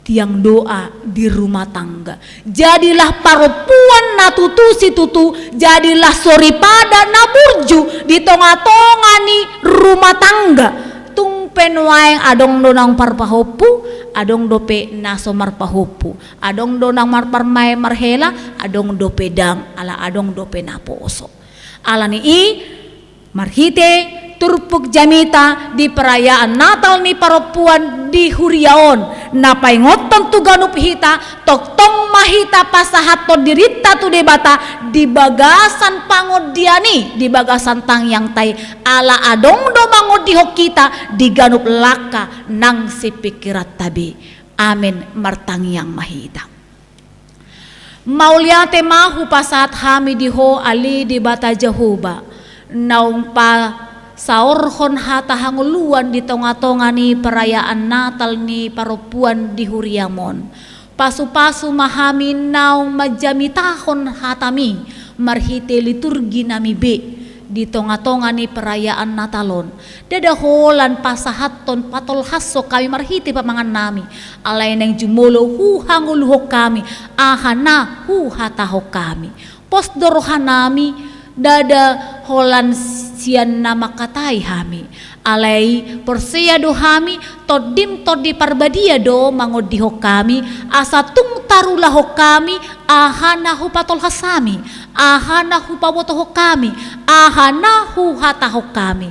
tiang doa di rumah tangga. Jadilah parompuan na tutu situtu, jadilah soripada na burju di tongatonga ni rumah tangga. Tung pe nuaeng adong do naung marpahompu, adong dope na so marpahompu, adong do naung marparmaen marhela, adong dope ndang, ala adong dope naposo. Alani i, marhite turpuk jamita di perayaan Natal ni parompuan di huria on, na paingothon tu ganup hita, tongtong ma hita pasahathon dirinta tu Debata di bagasan pangondian i, di bagasan tangiangta i, ala adong do mangondihon hita di ganup langka nang sipingkiranta be. Amen. Martangiang ma hita. Mauliate ma hupasahat hami di Ho, ale Debata Jahowa, naung pasaorhon hata hangoluan di tongatonga ni perayaan Natal ni parompuan di huriam on. Pasupasu ma hami naung manjamitahon hatami marhite liturgi nami be di tongatonga ni perayaan Natal on. Ndada holan pasahathon patolhashon hami marhite pamangan nami, alai naeng jumolo huhangoluhon hami aha na huhatahon hami. Pos do roha nami, ndada holan sian na mangkatai hami. Alai porsea do hami, Tondim Tondi Parbadia do mangondihon hami, asa tung tarulahon hami aha na hupatolhas hami, aha na hupabotohon hami, aha na huhatahon hami.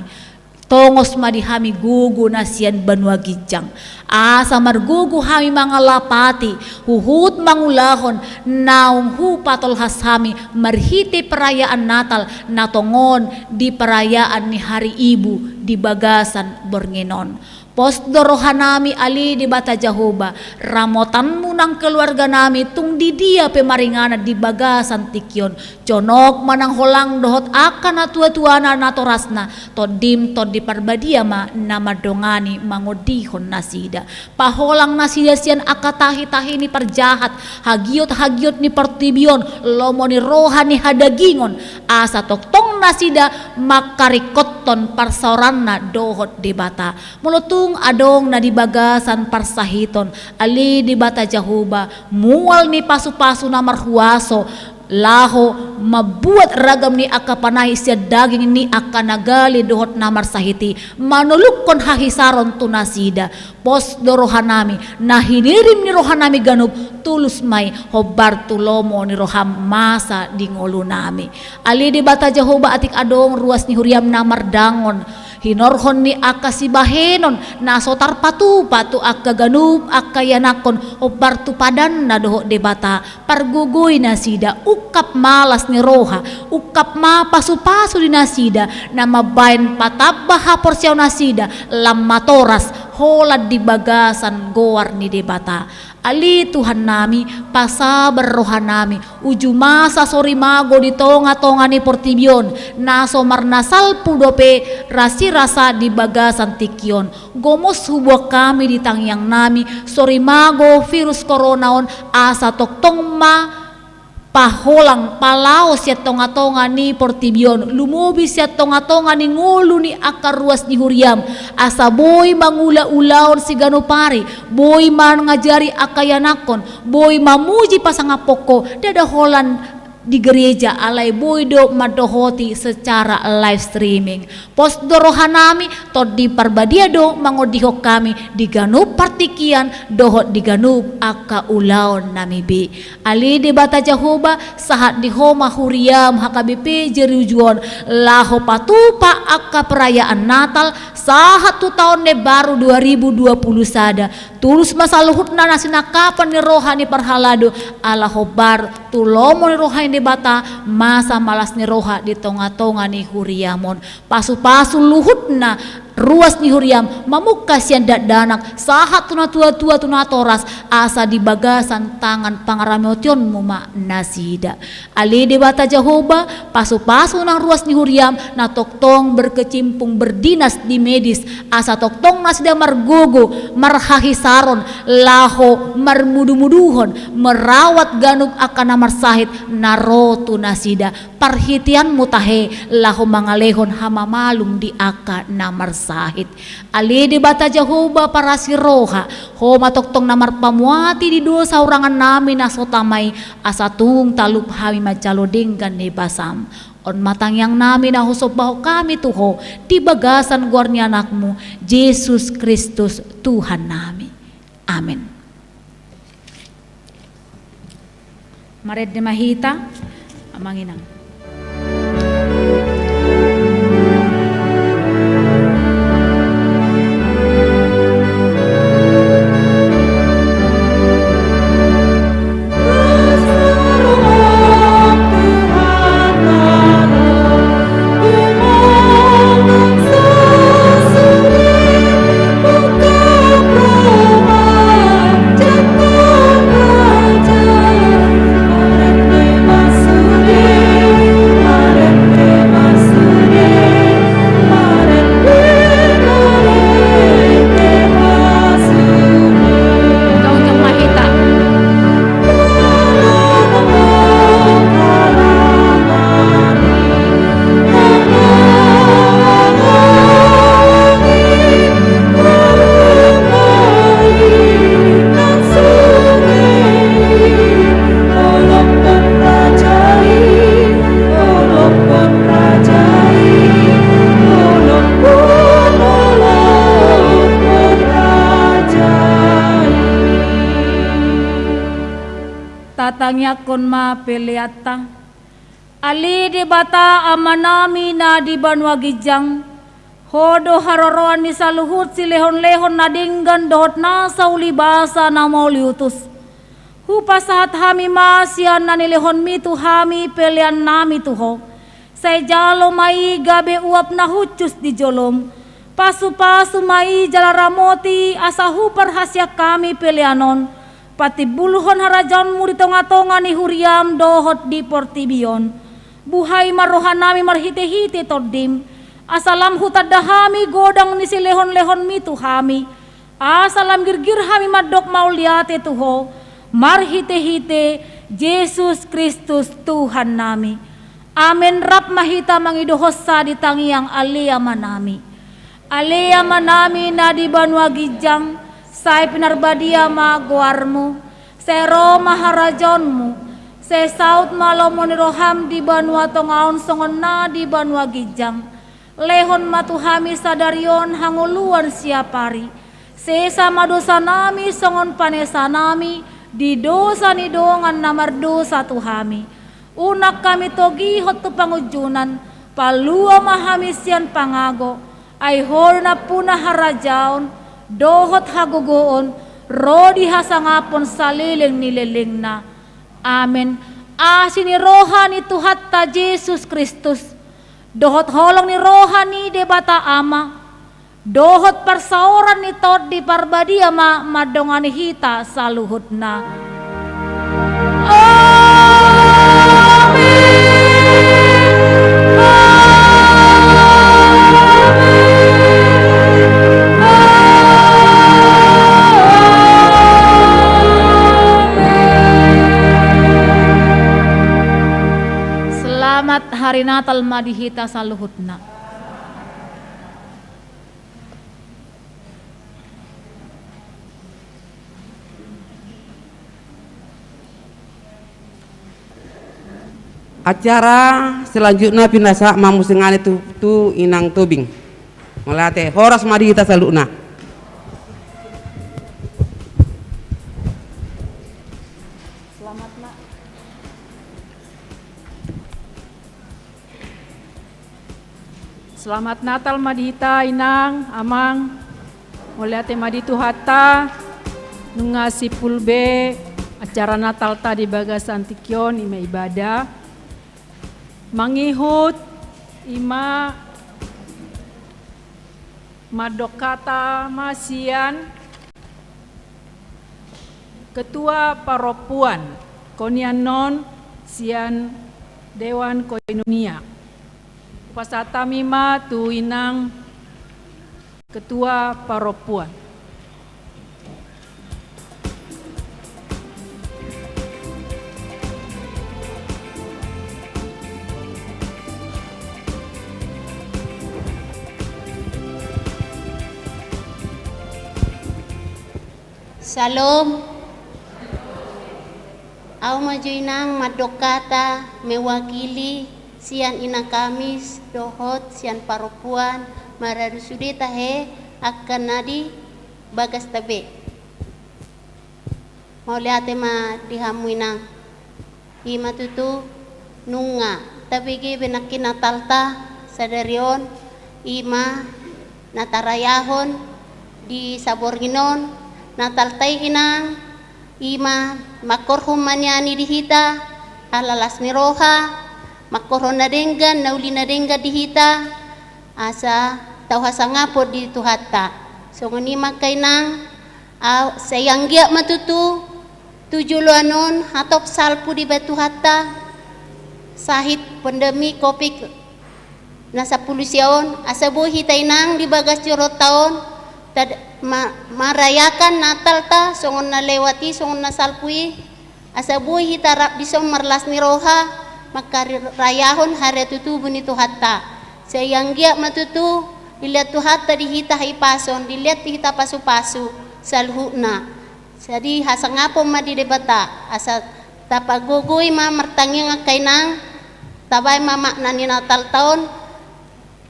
Tongos ma di hami gogo na sian banua ginjang, asa margogo hami mangalapati, huhut mangulahon naung hupatolhas hami marhite perayaan Natal na tongon di perayaan ni Hari Ibu di bagasan borngin on. Pos do roha nami, ale Debata Jahowa, ramotanmu nang keluarga nami tung di dia pe maringanan di bagasan tingki on. Jonok ma nang holang dohot angka na tuatuana natorasna, Tondim Tondi Parbadia ma na mandongani mangondihon nasida. Paholang nasida sian angka tahitahi ni parjahat, hagiothagiot ni portibi on, lomo ni roha ni hadagingon, asa tongtong nasida mangkaringkothon parsaoranna dohot Debata. Molo tung adong na di bagasan parsahiton, ale Debata Jahowa, mual ni pasupasu na marhuaso, laho mambuat ragam ni angka panai sian daging ni angka na gale dohot na marsahit i, manolukhon hahisaron tu nasida. Pos do roha nami, na hinirim ni roha nami ganup, tulus ma i hombar tu lomo ni roham masa di ngolu nami. Ale Debata Jahowa, atik adong ruas ni huriam na mardangon, hinorhon ni angka sibahenon na so tarpatupa tu angka ganup angka ianakhon hombar tu padanna dohot Debata, pargogoi nasida, ungkap ma las ni roha, ungkap ma pasupasu di nasida, na mambaen patamba haporseaon nasida, lam matoras, holan di bagasan goar ni Debata. Ale Tuhan nami, pasabar roha nami, uju masa sorimago di tongatonga ni portibi on, na so marnasalpu dope rasirasa di bagasan tingki on. Gomos huboan hami di tangiang nami, sorimago virus corona on, asa tongtong ma paholang, palaos sian tongatonga ni portibi on, lumobi sian tongatonga ni ngolu ni angka ruas ni huriam, asa boi mangula ulaon siganup ari, boi mangajari angka ianakhon, boi mamuji pasangaphon Ho, ndada holan di gereja, alai boi do mandohoti secara live streaming. Pos do roha nami, Tondi Parbadia do mangondihon hami di ganup partingkian dohot di ganup angka ulaon nami be. Ale Debata Jahowa, sahat di Ho ma huriam H K B P Jeriuju on, laho patupa angka perayaan Natal sahat tu taon na baru dua ribu dua puluh sada. Tulus ma saluhutna na sinangkapan ni roha ni parhalado, ala hombar tu lomo ni roha ni Debata, masa ma las ni roha di tongatonga ni huriam on. Pasupasu luhutna ruas ni huriam, mamungka sian dakdanak sahat tu natuatua tu natoras, asa di bagasan tangan pangaramotionmu ma nasida. Ale Debata Jahowa, pasupasu nang ruas ni huriam na tongtong berkecimpung berdinas di medis, asa tongtong nasida margogo, marhahisaron, laho marmudumuduhon, merawat ganup angka na marsahit na ro tu nasida. Parhiteanmu tahe laho mangalehon hamamalum di angka na marsahit. Ale Debata Jahowa parasi roha, Ho ma tongtong na marpamuati di dosa hurangan nami na so tama i, asa tung talup hami manjalo denggan ni basam. On ma tangiang nami na husombahon hami tu Ho di bagasan goar ni Anakmu, Jesus Kristus, Tuhan nami. Amen. Marende ma hita, Amang Inang. Tatangiangkon ma peleanta. Ale Debata Amanami na di banua ginjang, Ho do haroroan ni saluhut silehonlehon na denggan dohot nasa ulibasa na mauliutus. Hupasahat hami ma sian na nilehonmi tu hami peleannami tu Ho. Sai jalo ma i gabe uap na hushus di jolom. Pasupasu ma i jala ramoti asa huparhasian hami pelean on patimbulhon harajaonmu di tongatonga ni huriam dohot di portibi on. Buhai ma rohanami marhitehite Tondim, asa lam hutanda hami godang ni silehonlehonmi tu hami, asa lam girgir hami mandok mauliate tu Ho marhitehite Jesus Kristus Tuhannami. Amen. Rap ma hita mangido hosa di tangiang Ale Amanami. Ale Amanami na di banua ginjang, sai pinarbadia ma goarmu, sai ro ma harajaonmu, sai saut ma lomo ni roham di banua tonga on songon na di banua ginjang. Lehon ma tu hami sadari on hangoluan siapari. Sesa ma dosanami songon panesanami di dosa ni dongan na mardosa tu hami. Unang hami togihon tu pangunjunan, palua ma hami sian pangago, ai Ho do nampuna harajaon, dohot hagogoon, ro di hasangapon saleleng ni lelengna. Amen. Asi ni roha ni Tuhanta Jesus Kristus, dohot holong ni roha ni Debata Ama, dohot parsaoran ni Tondi Parbadia ma mandongani hita saluhutna. Amen. Amen. Amen. Selamat Hari Natal ma di hita saluhutna. Acara selanjutna pinasahat ma musik ngani tu, tu Inang Tobing. Mauliate, horas ma di hita saluhutna. Selamat, Nak. Selamat Natal ma di hita, Inang, Amang. Mauliate ma di Tuhanta, nunga simpul be acara Natalta di bagasan tingki on, i ma ibadah. Mangihut, i ma mandok hata ma sian Ketua Parompuan, konian non sian Dewan Koinonia. Hupasahat hami ma tu Inang Ketua Parompuan. Syalom. Au ma jo Inang mandok hata mewakili sian inang kami dohot sian parompuan, maradu sude tahe angka na di bagasta be. Mauliate ma di hamu inang. I ma tutu nunga tabege be nangkin Natalta sadari on, i ma na tarayahon di saborngin on. Natalta i inang, i ma mangkorhon ma nian i di hita, ala las ni roha, mangkorhon na denggan, na uli na denggan di hita, asa tau hasangapon di Tuhanta. Songon i ma angka inang, au, sai anggiat ma tutu tu joloan on hatop salpu dibahen Tuhanta, sahit pandemi Covid na sampulu sia on, asa boi hita inang di bagas joronta on, tad-, ma-, marayakan Natalta, songon na lewat i, songon na salpu i, asa boi hita rap dison marlas ni roha, mangkarayahon hari hatutubu ni Tuhanta. Sai anggiat ma tutu dilehon Tuhanta di hita hahipason, dilehon di hita pasupasu saluhutna. Jadi hasangapon ma di Debata, asa tapagogoi ma martangiang angka inang, tabaen ma makna ni Natalta on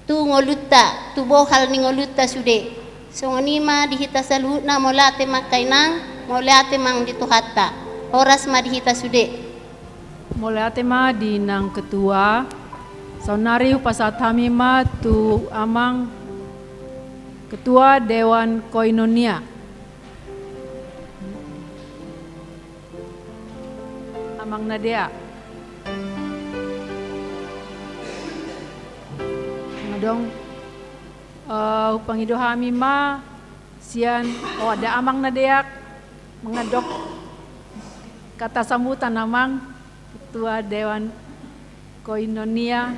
tu ngolunta, tu bohal ni ngolunta sude. Songon i ma di hita saluhutna, mauliate ma angka inang, mauliate ma di Tuhanta. Horas ma di hita sude. Mauliate ma di nang ketua. Saonnari hupasahat hami ma tu amang ketua Dewan Koinonia. Amang Nadea. Nga adong, eh, hupangido hami ma sian, oh, ada Amang Nadea, mandok kata sambutan, Amang, Ketua Dewan Koinonia.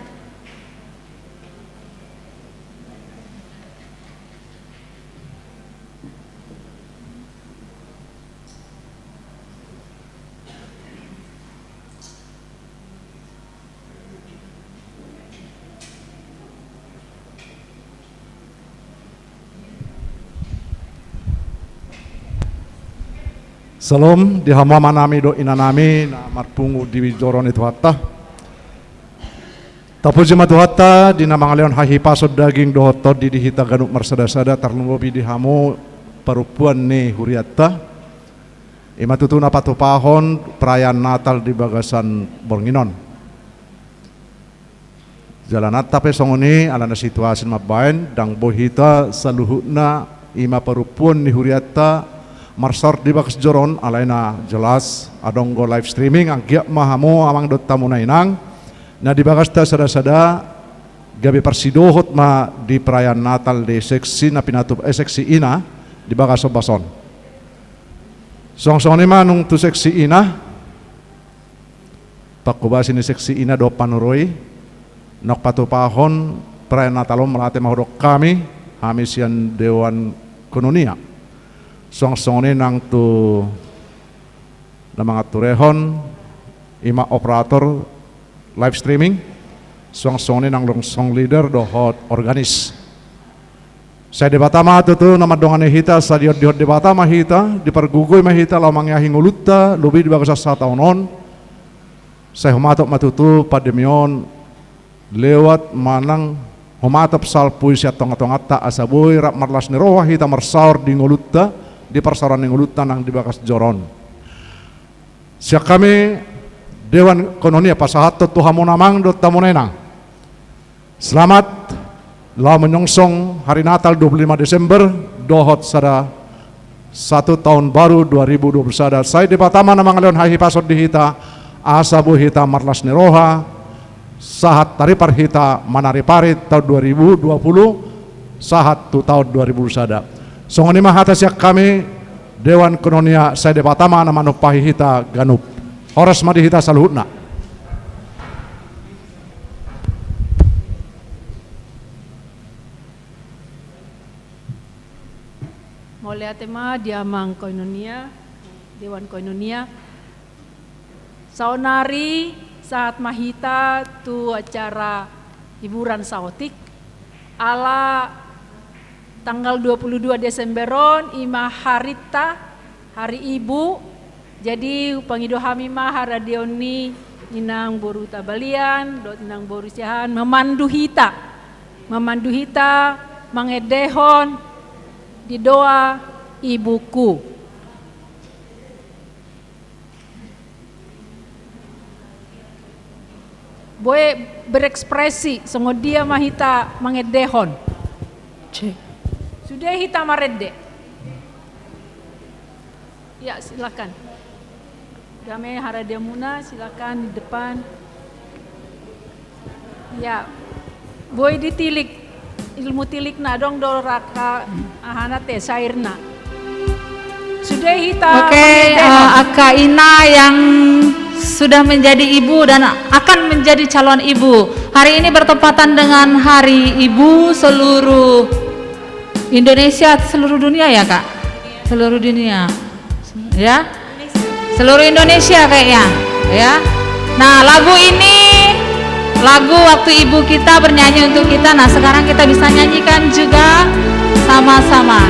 Syalom di hamu amanami dohot inanami na marpungu di joro ni Tuhanta. Tapuji ma Tuhanta di na mangalehon hahipason daging dohot tondi di hita ganup marsadasada, tarlumobi di hamu parompuan ni hurianta. I ma tutu na patupahon perayaan Natal di bagasan borngin on. Jala nanta pe songon i, alana situasi na mambaen, ndang boi hita saluhutna, i ma parompuan ni hurianta, marsaor di bagas joro on, alai na jelas adong do live streaming. Anggiat ma hamu amang dohot hamu na inang na di bagasta sadasada, gabe parsidohot ma di perayaan Natal di seksi na pinatupa, eh, seksi ina di bagas ombas on. Songon i ma nunga tu seksi ina, pangkobasi ni seksi ina dohot panoroi, naung patupahon perayaan Natal on, mauliate ma hudok hami, hami sian Dewan Koinonia. Songon i nang tu na mangaturehon, i ma operator live streaming, songon i nang song leader dohot organis. Sai Debata ma tutu na mandongani hita, sai diondihon Debata ma hita, dipargogoi ma hita laho mangeahi ngolunta, lobi di bagasan sataon on. Sai humatop ma tutu pandemi on lewat manang humatop salpu i sian tongatonganta, asa boi rap marlas ni roha hita marsaor di ngolunta, di parsaoran ni ngolunta nang di bagas joro on. Sian hami Dewan Koinonia pasahathon tu hamu na amang dohot hamu na inang. Selamat laho menyongsong hari Natal dua puluh lima Desember dohot sada, satu tahun baru dua ribu dua puluh sada. Sai Debata ma na mangalehon hahipason di hita, asa boi hita marlas ni roha, sahat taripar hita manaripari taon dua ribu dua puluh, sahat tu taon dua ribu dua puluh sada. Songon i ma hata sian hami Dewan Koinonia, sai Debata ma na manumpahi hita ganup. Horas ma di hita saluhutna. Mauliate ma di amang koinonia, Dewan Koinonia. Saonari sahat ma hita tu acara hiburan saotik, ala tanggal dua puluh dua Desember on i ma harinta, hari ibu. Jadi hupangido hami ma haradeon ni Inang boru Tabalian dohot inang boru Siahaan, memandu hita, memandu hita mangendehon Didoa Ibuku. Boi berekspresi songon dia ma hita mangendehon. Cek. Sude hita marende. Ya, silakan. Dame haradeamuna, silakan di depan. Ya, boi ditilik, ilmu tilikna, adong do rangka ahana te, syairna. Sude hita. Oke, mangendehon. Eh, angka ina yang sudah menjadi ibu dan akan menjadi calon ibu. Hari ini bertepatan dengan Hari Ibu seluruh Indonesia, seluruh dunia ya, Kak? Seluruh dunia. Ya? Seluruh Indonesia kayaknya, ya. Nah, lagu ini, lagu waktu ibu kita bernyanyi untuk kita. Nah, sekarang kita bisa nyanyikan juga sama-sama.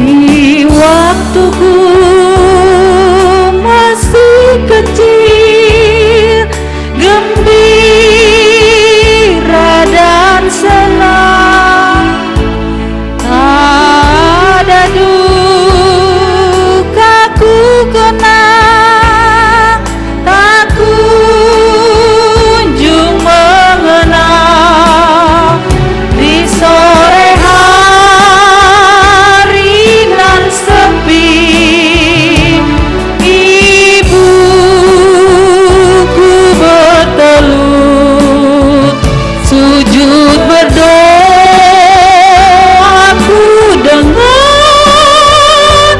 Di waktuku masih kecil, gembira dan senang, tak ada duka ku kenang, tak kunjung mengenal. Di sore hari nan sepi, ibuku bertelut, sujud berdoa ku dengar,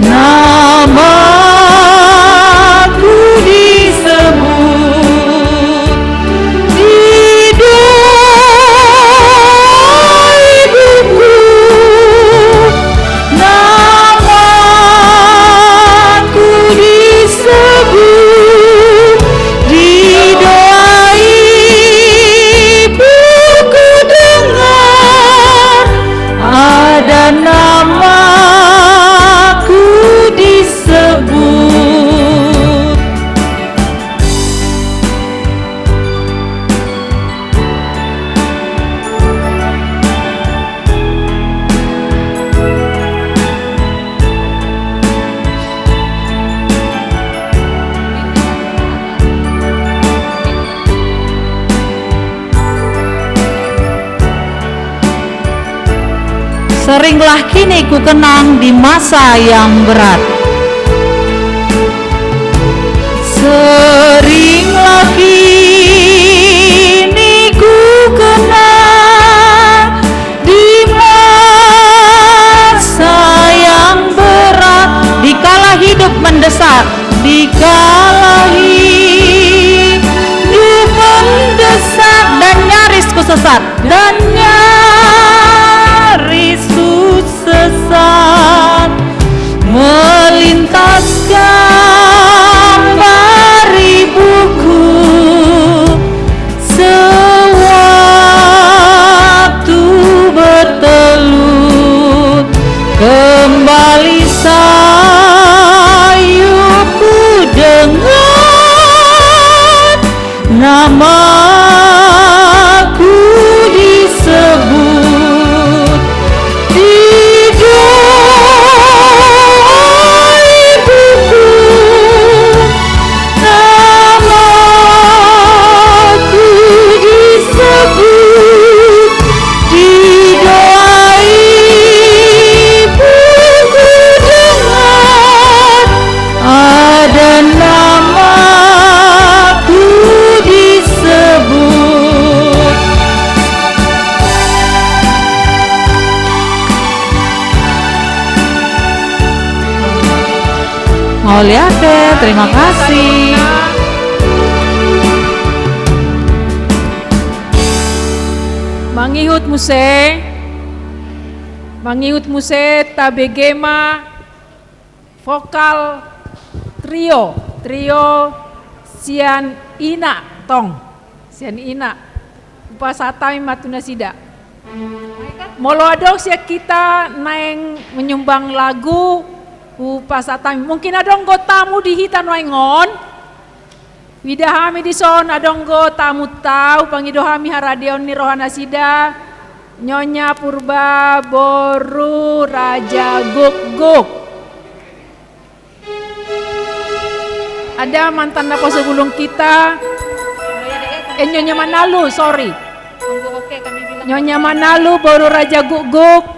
namaku disebut. Di doa ibuku, namaku disebut. Di doa ibuku dengar, ada namaku disebut. Seringlah kini ku kenang di masa yang berat. Seringlah kini ku kenang di masa yang berat, dikala hidup mendesak, dikala hidup mendesak dan nyaris ku sesat, dan nyaris ku sesat, melintas gambar ibuku sewaktu bertelut. Kembali sayupku dengar, namaku disebut. Di doa ibuku, namaku disebut. Di doa ibuku dengar, ada namaku disebut. Mauliate, terima kasih. Mangihut muse, mangihut muse, tabege ma vokal trio, trio sian ina tong, sian ina. Hupasahat hami ma tu nasida. Molo adong sian hita naeng menyumbang lagu, Hupasahat hami. Mungkin adong do tamu di hita nuaeng on. Huida hami dison adong do tamunta, hupangido hami haradeon ni rohanasida, Nyonya Purba boru Raja Gukguk. Ada mantan naposobulung kita. Eh, Nyonya Manalu, sorry. Nyonya Manalu boru Raja Gukguk.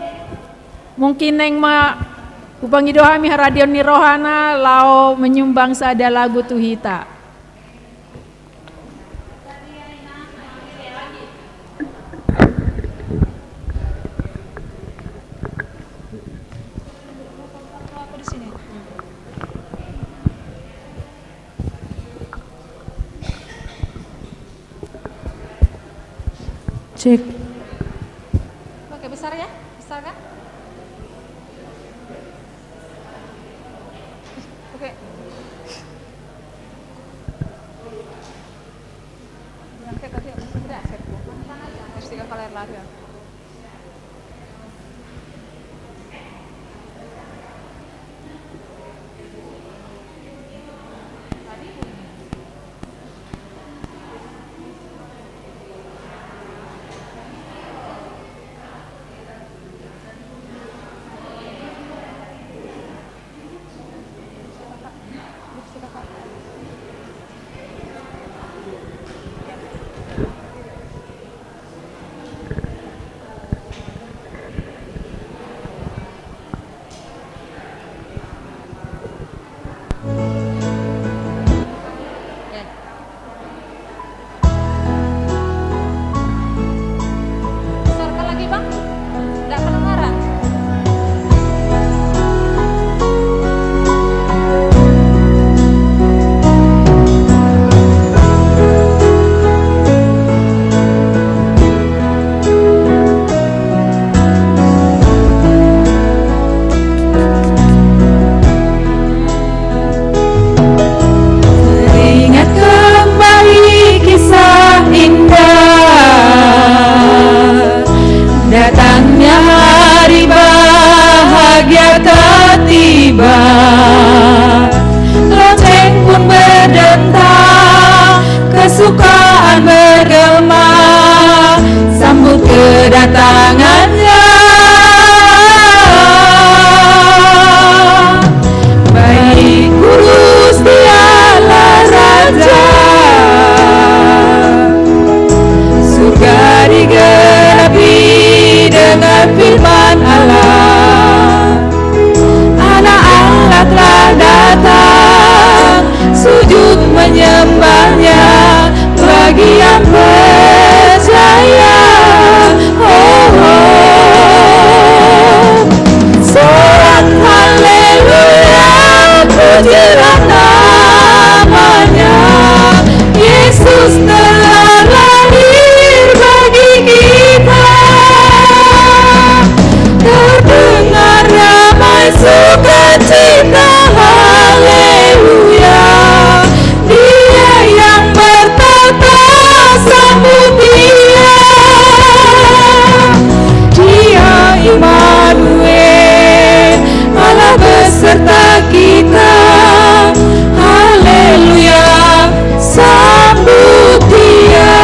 Mungkin naeng ma hupangido hami haradeon ni rohana laho menyumbang sada lagu tu hita. Cek. Oke, besar ya? Besar kan? Oke. Berangkat tadi, udah, siap. Terus tiga kali lari ya. Besarkan lagi, Bang. Nggak kedengaran. Teringat kembali kisah indah datangnya hari bahagia tiba. Lonceng pun berdentang, kesukaan bergema, sambut kedatangannya. Baik kudus dialah Raja, surga digenapi dengan firman Allah. Anak Allah telah datang, sujud menyembahnya bagi yang percaya. Oh, oh. Sorak haleluya, pujilah namanya. Yesus telah lahir bagi kita. Terdengar damai sukacita, haleluya. Dia yang bertahta, sambut Dia. Dia Immanuel, Allah beserta kita. Haleluya, sambut Dia.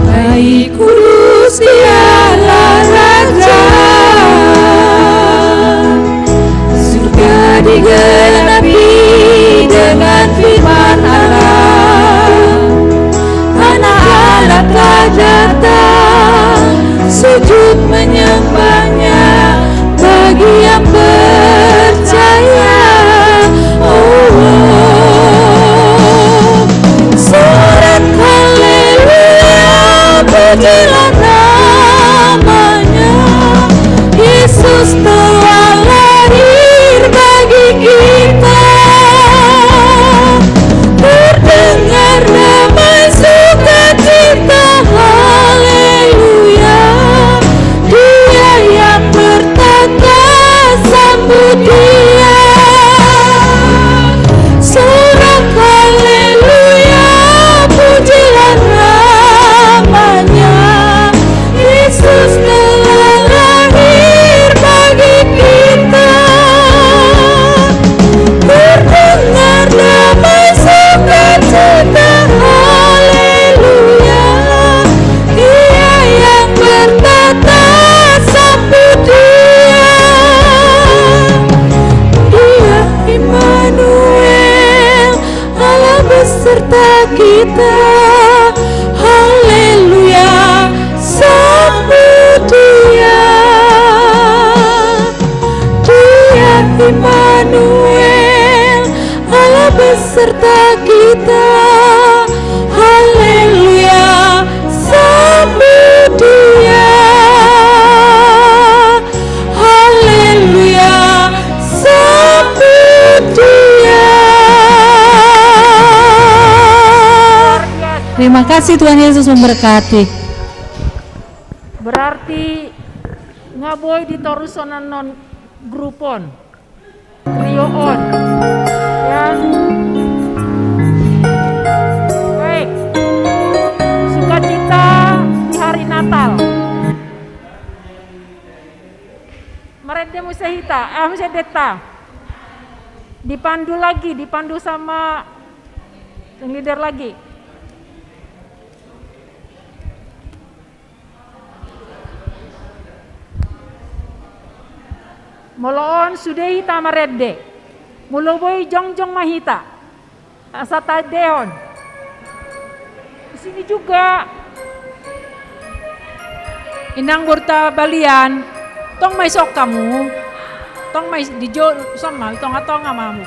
Baik kudus dialah Raja. Surga digenapi dengan firman Allah. Anak Allah telah datang, sujud menyembahnya bagi yang percaya. Oh, oh. Sorak haleluya, pujilah namanya. Yesus telah lahir bagi kita. Terdengar Serta kita, haleluya, sambut Dia. Haleluya, sambut Dia. Terima kasih, Tuhan Yesus memberkati. Berarti nga boi ditorushon annon grup on. Trio on. Ya. Baik. Sukacita di hari Natal. Marende muse hita, ah, muse deta. Dipandu lagi, dipandu sama leader lagi. Molo on sude hita marende, molo boi jongjong ma hita, asa taendehon. Di sini juga. Inang borta balian, tong ma dison hamu, tong ma di jo, dison ma, di tonga-tonga ma hamu.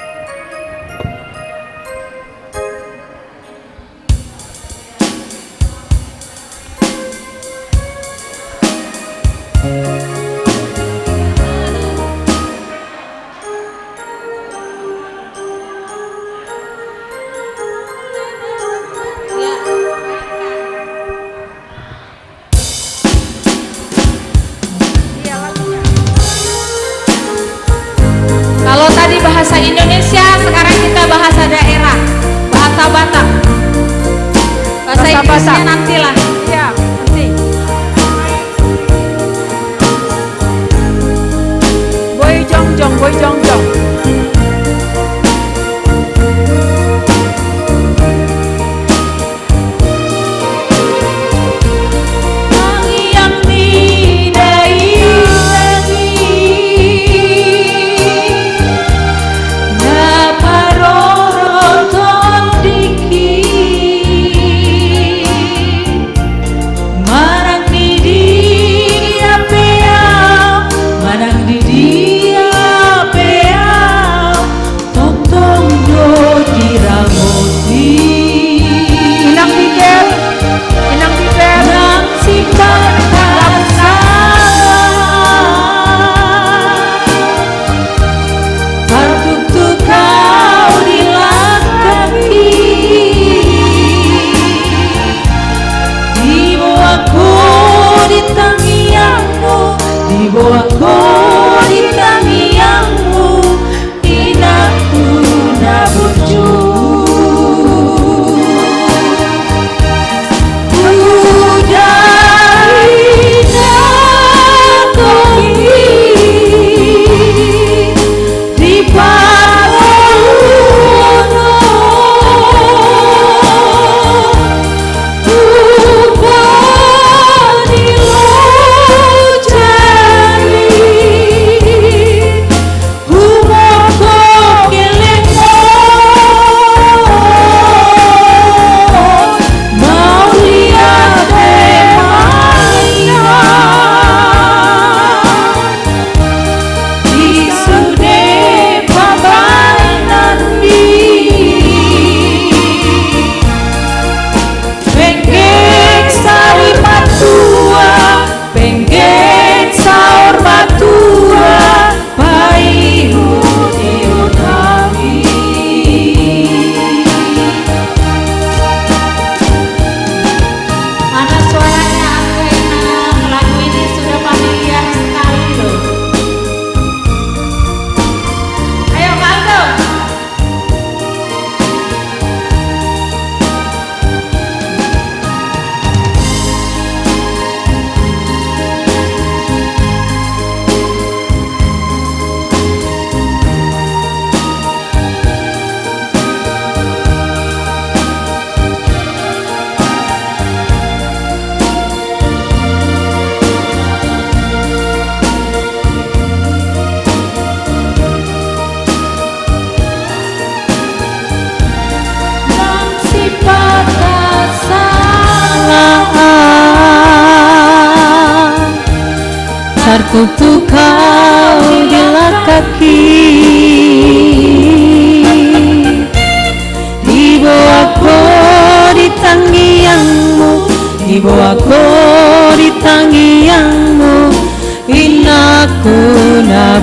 Kalau tadi bahasa Indonesia, sekarang kita bahasa daerah, bahasa Batak. Bahasa Inggrisnya nantilah. Iya, nanti. Boi jongjong, boi jongjong. Manang di dia pe ahu, manang di dia pe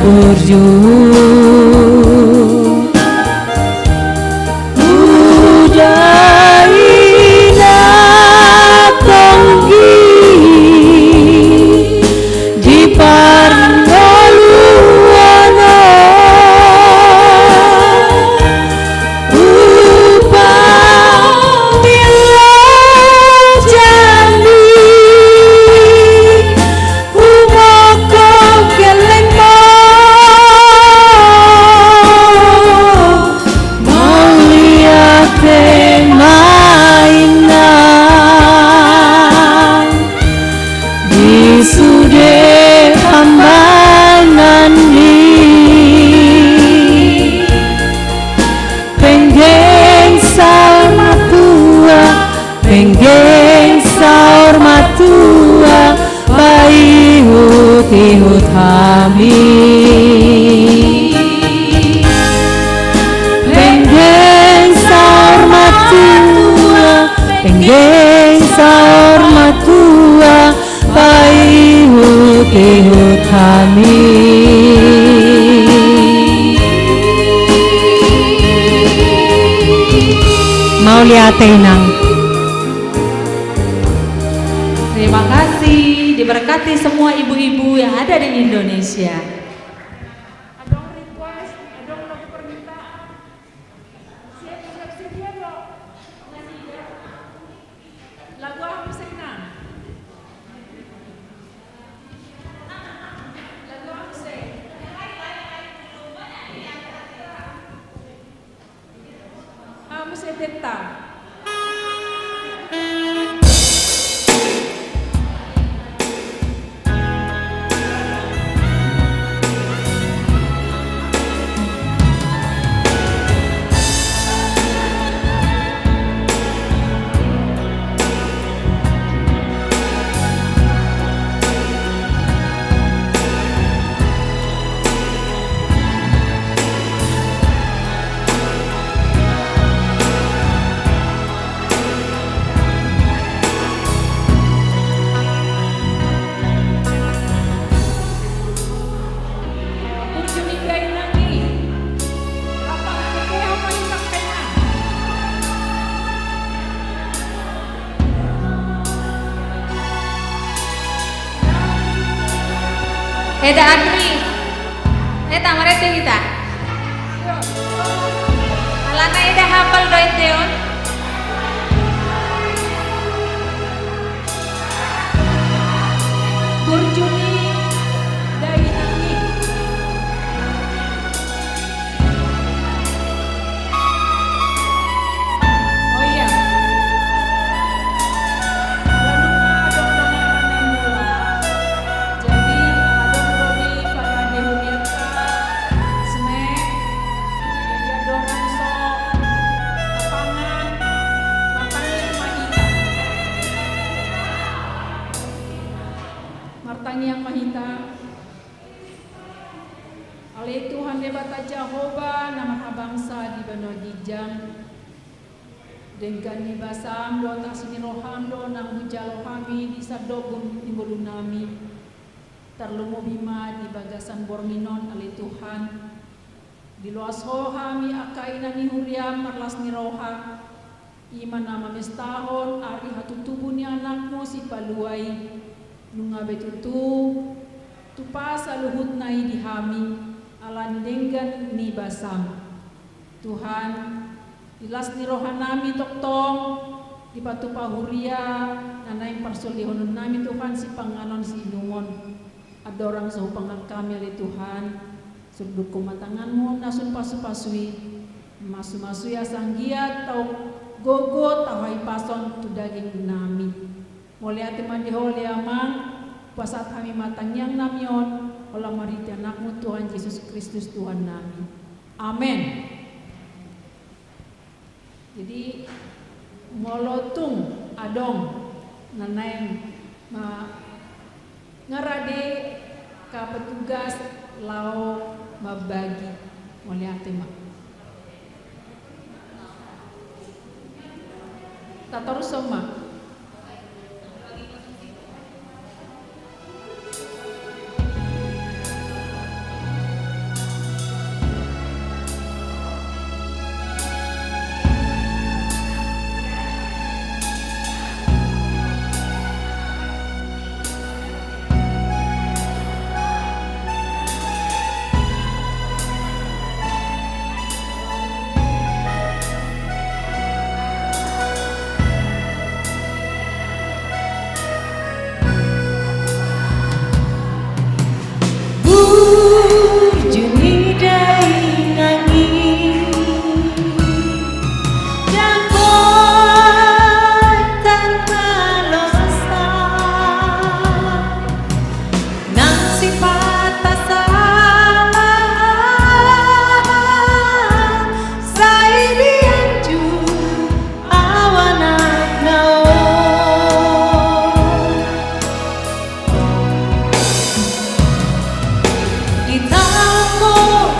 Burju. Uda ina tonggi di parngoluan on. Upa milo jambi, humongkop gelleng ma, mauliate ma inang di sude pambahenan i. Penggeng saur matua, penggeng saur matua, paihut-ihut hami. Penggeng saur matua, penggeng saur matua, paihut-ihut hami. Mauliate inang. Terima kasih, diberkati semua ibu-ibu yang ada di Indonesia. Adong request, adong lagu permintaan. Siap, siap, siap, siap, dong. Lagu aha muse, inang? Lagu aha muse? Aha muse, Teta? Eda Adri. Eda, marende hita. Alana eda hapal do ende on. Burju ni dainang i. Oh iya. Lalu adong dongan na mulak. Jadi adong do di parade hurianta, snack. Jadi adong rangso lapangan. Martangiang ma hita. Martangiang ma hita. Ale Tuhan Debata Jahowa na marhabangsa di banua ginjang, denggan ni basam dohot asi ni roham do naung hujalo hami di sandok ni ngolunami. Tarlumobi ma di bagasan borngin on, ale Tuhan. Diloas Ho hami angka ina ni huriam marlas ni roha, i ma na mamestahon ari hatutubu ni anakmu Sipalua i. Nunga be tutu tupa saluhutna i di hami, ala ni denggan ni basam. Tuhan, di las ni rohanami tongtong dipatupa huria na naeng parsolihononnami, Tuhan, sipanganon siinumon. Andorang so hupangan hami, ale Tuhan, surdukku ma tanganmu na sun pasupasu i, masumasui asa anggiat tau gogo tau hahipason tu dagingnami. Mauliate ma di Ho, ale Amang, pasahat hami ma tangiangnami on, holan marhite anakmu Tuhan Jesus Kristus Tuhannami. Amen. Jadi molo tung adong na naeng ma-, ngarade angka petugas laho mambagi, mauliate ma. Tatorushon ma.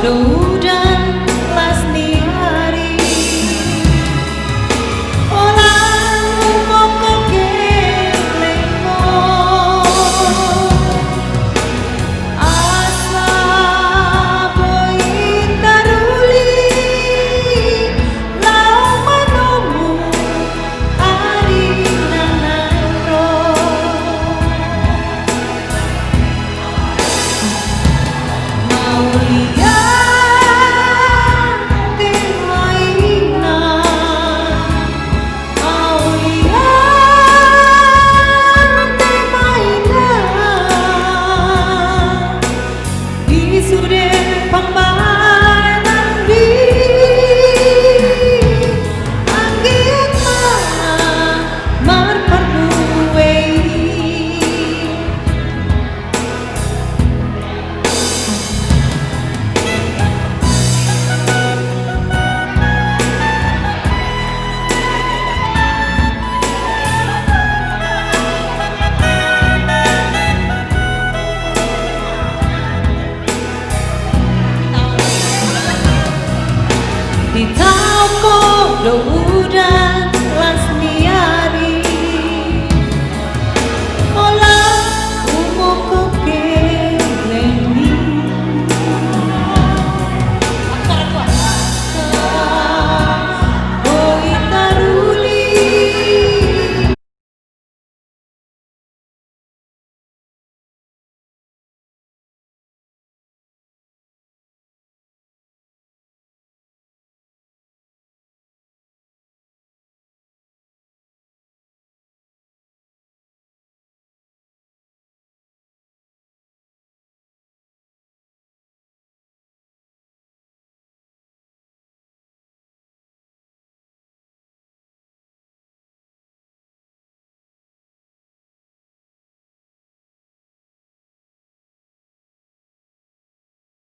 Halo.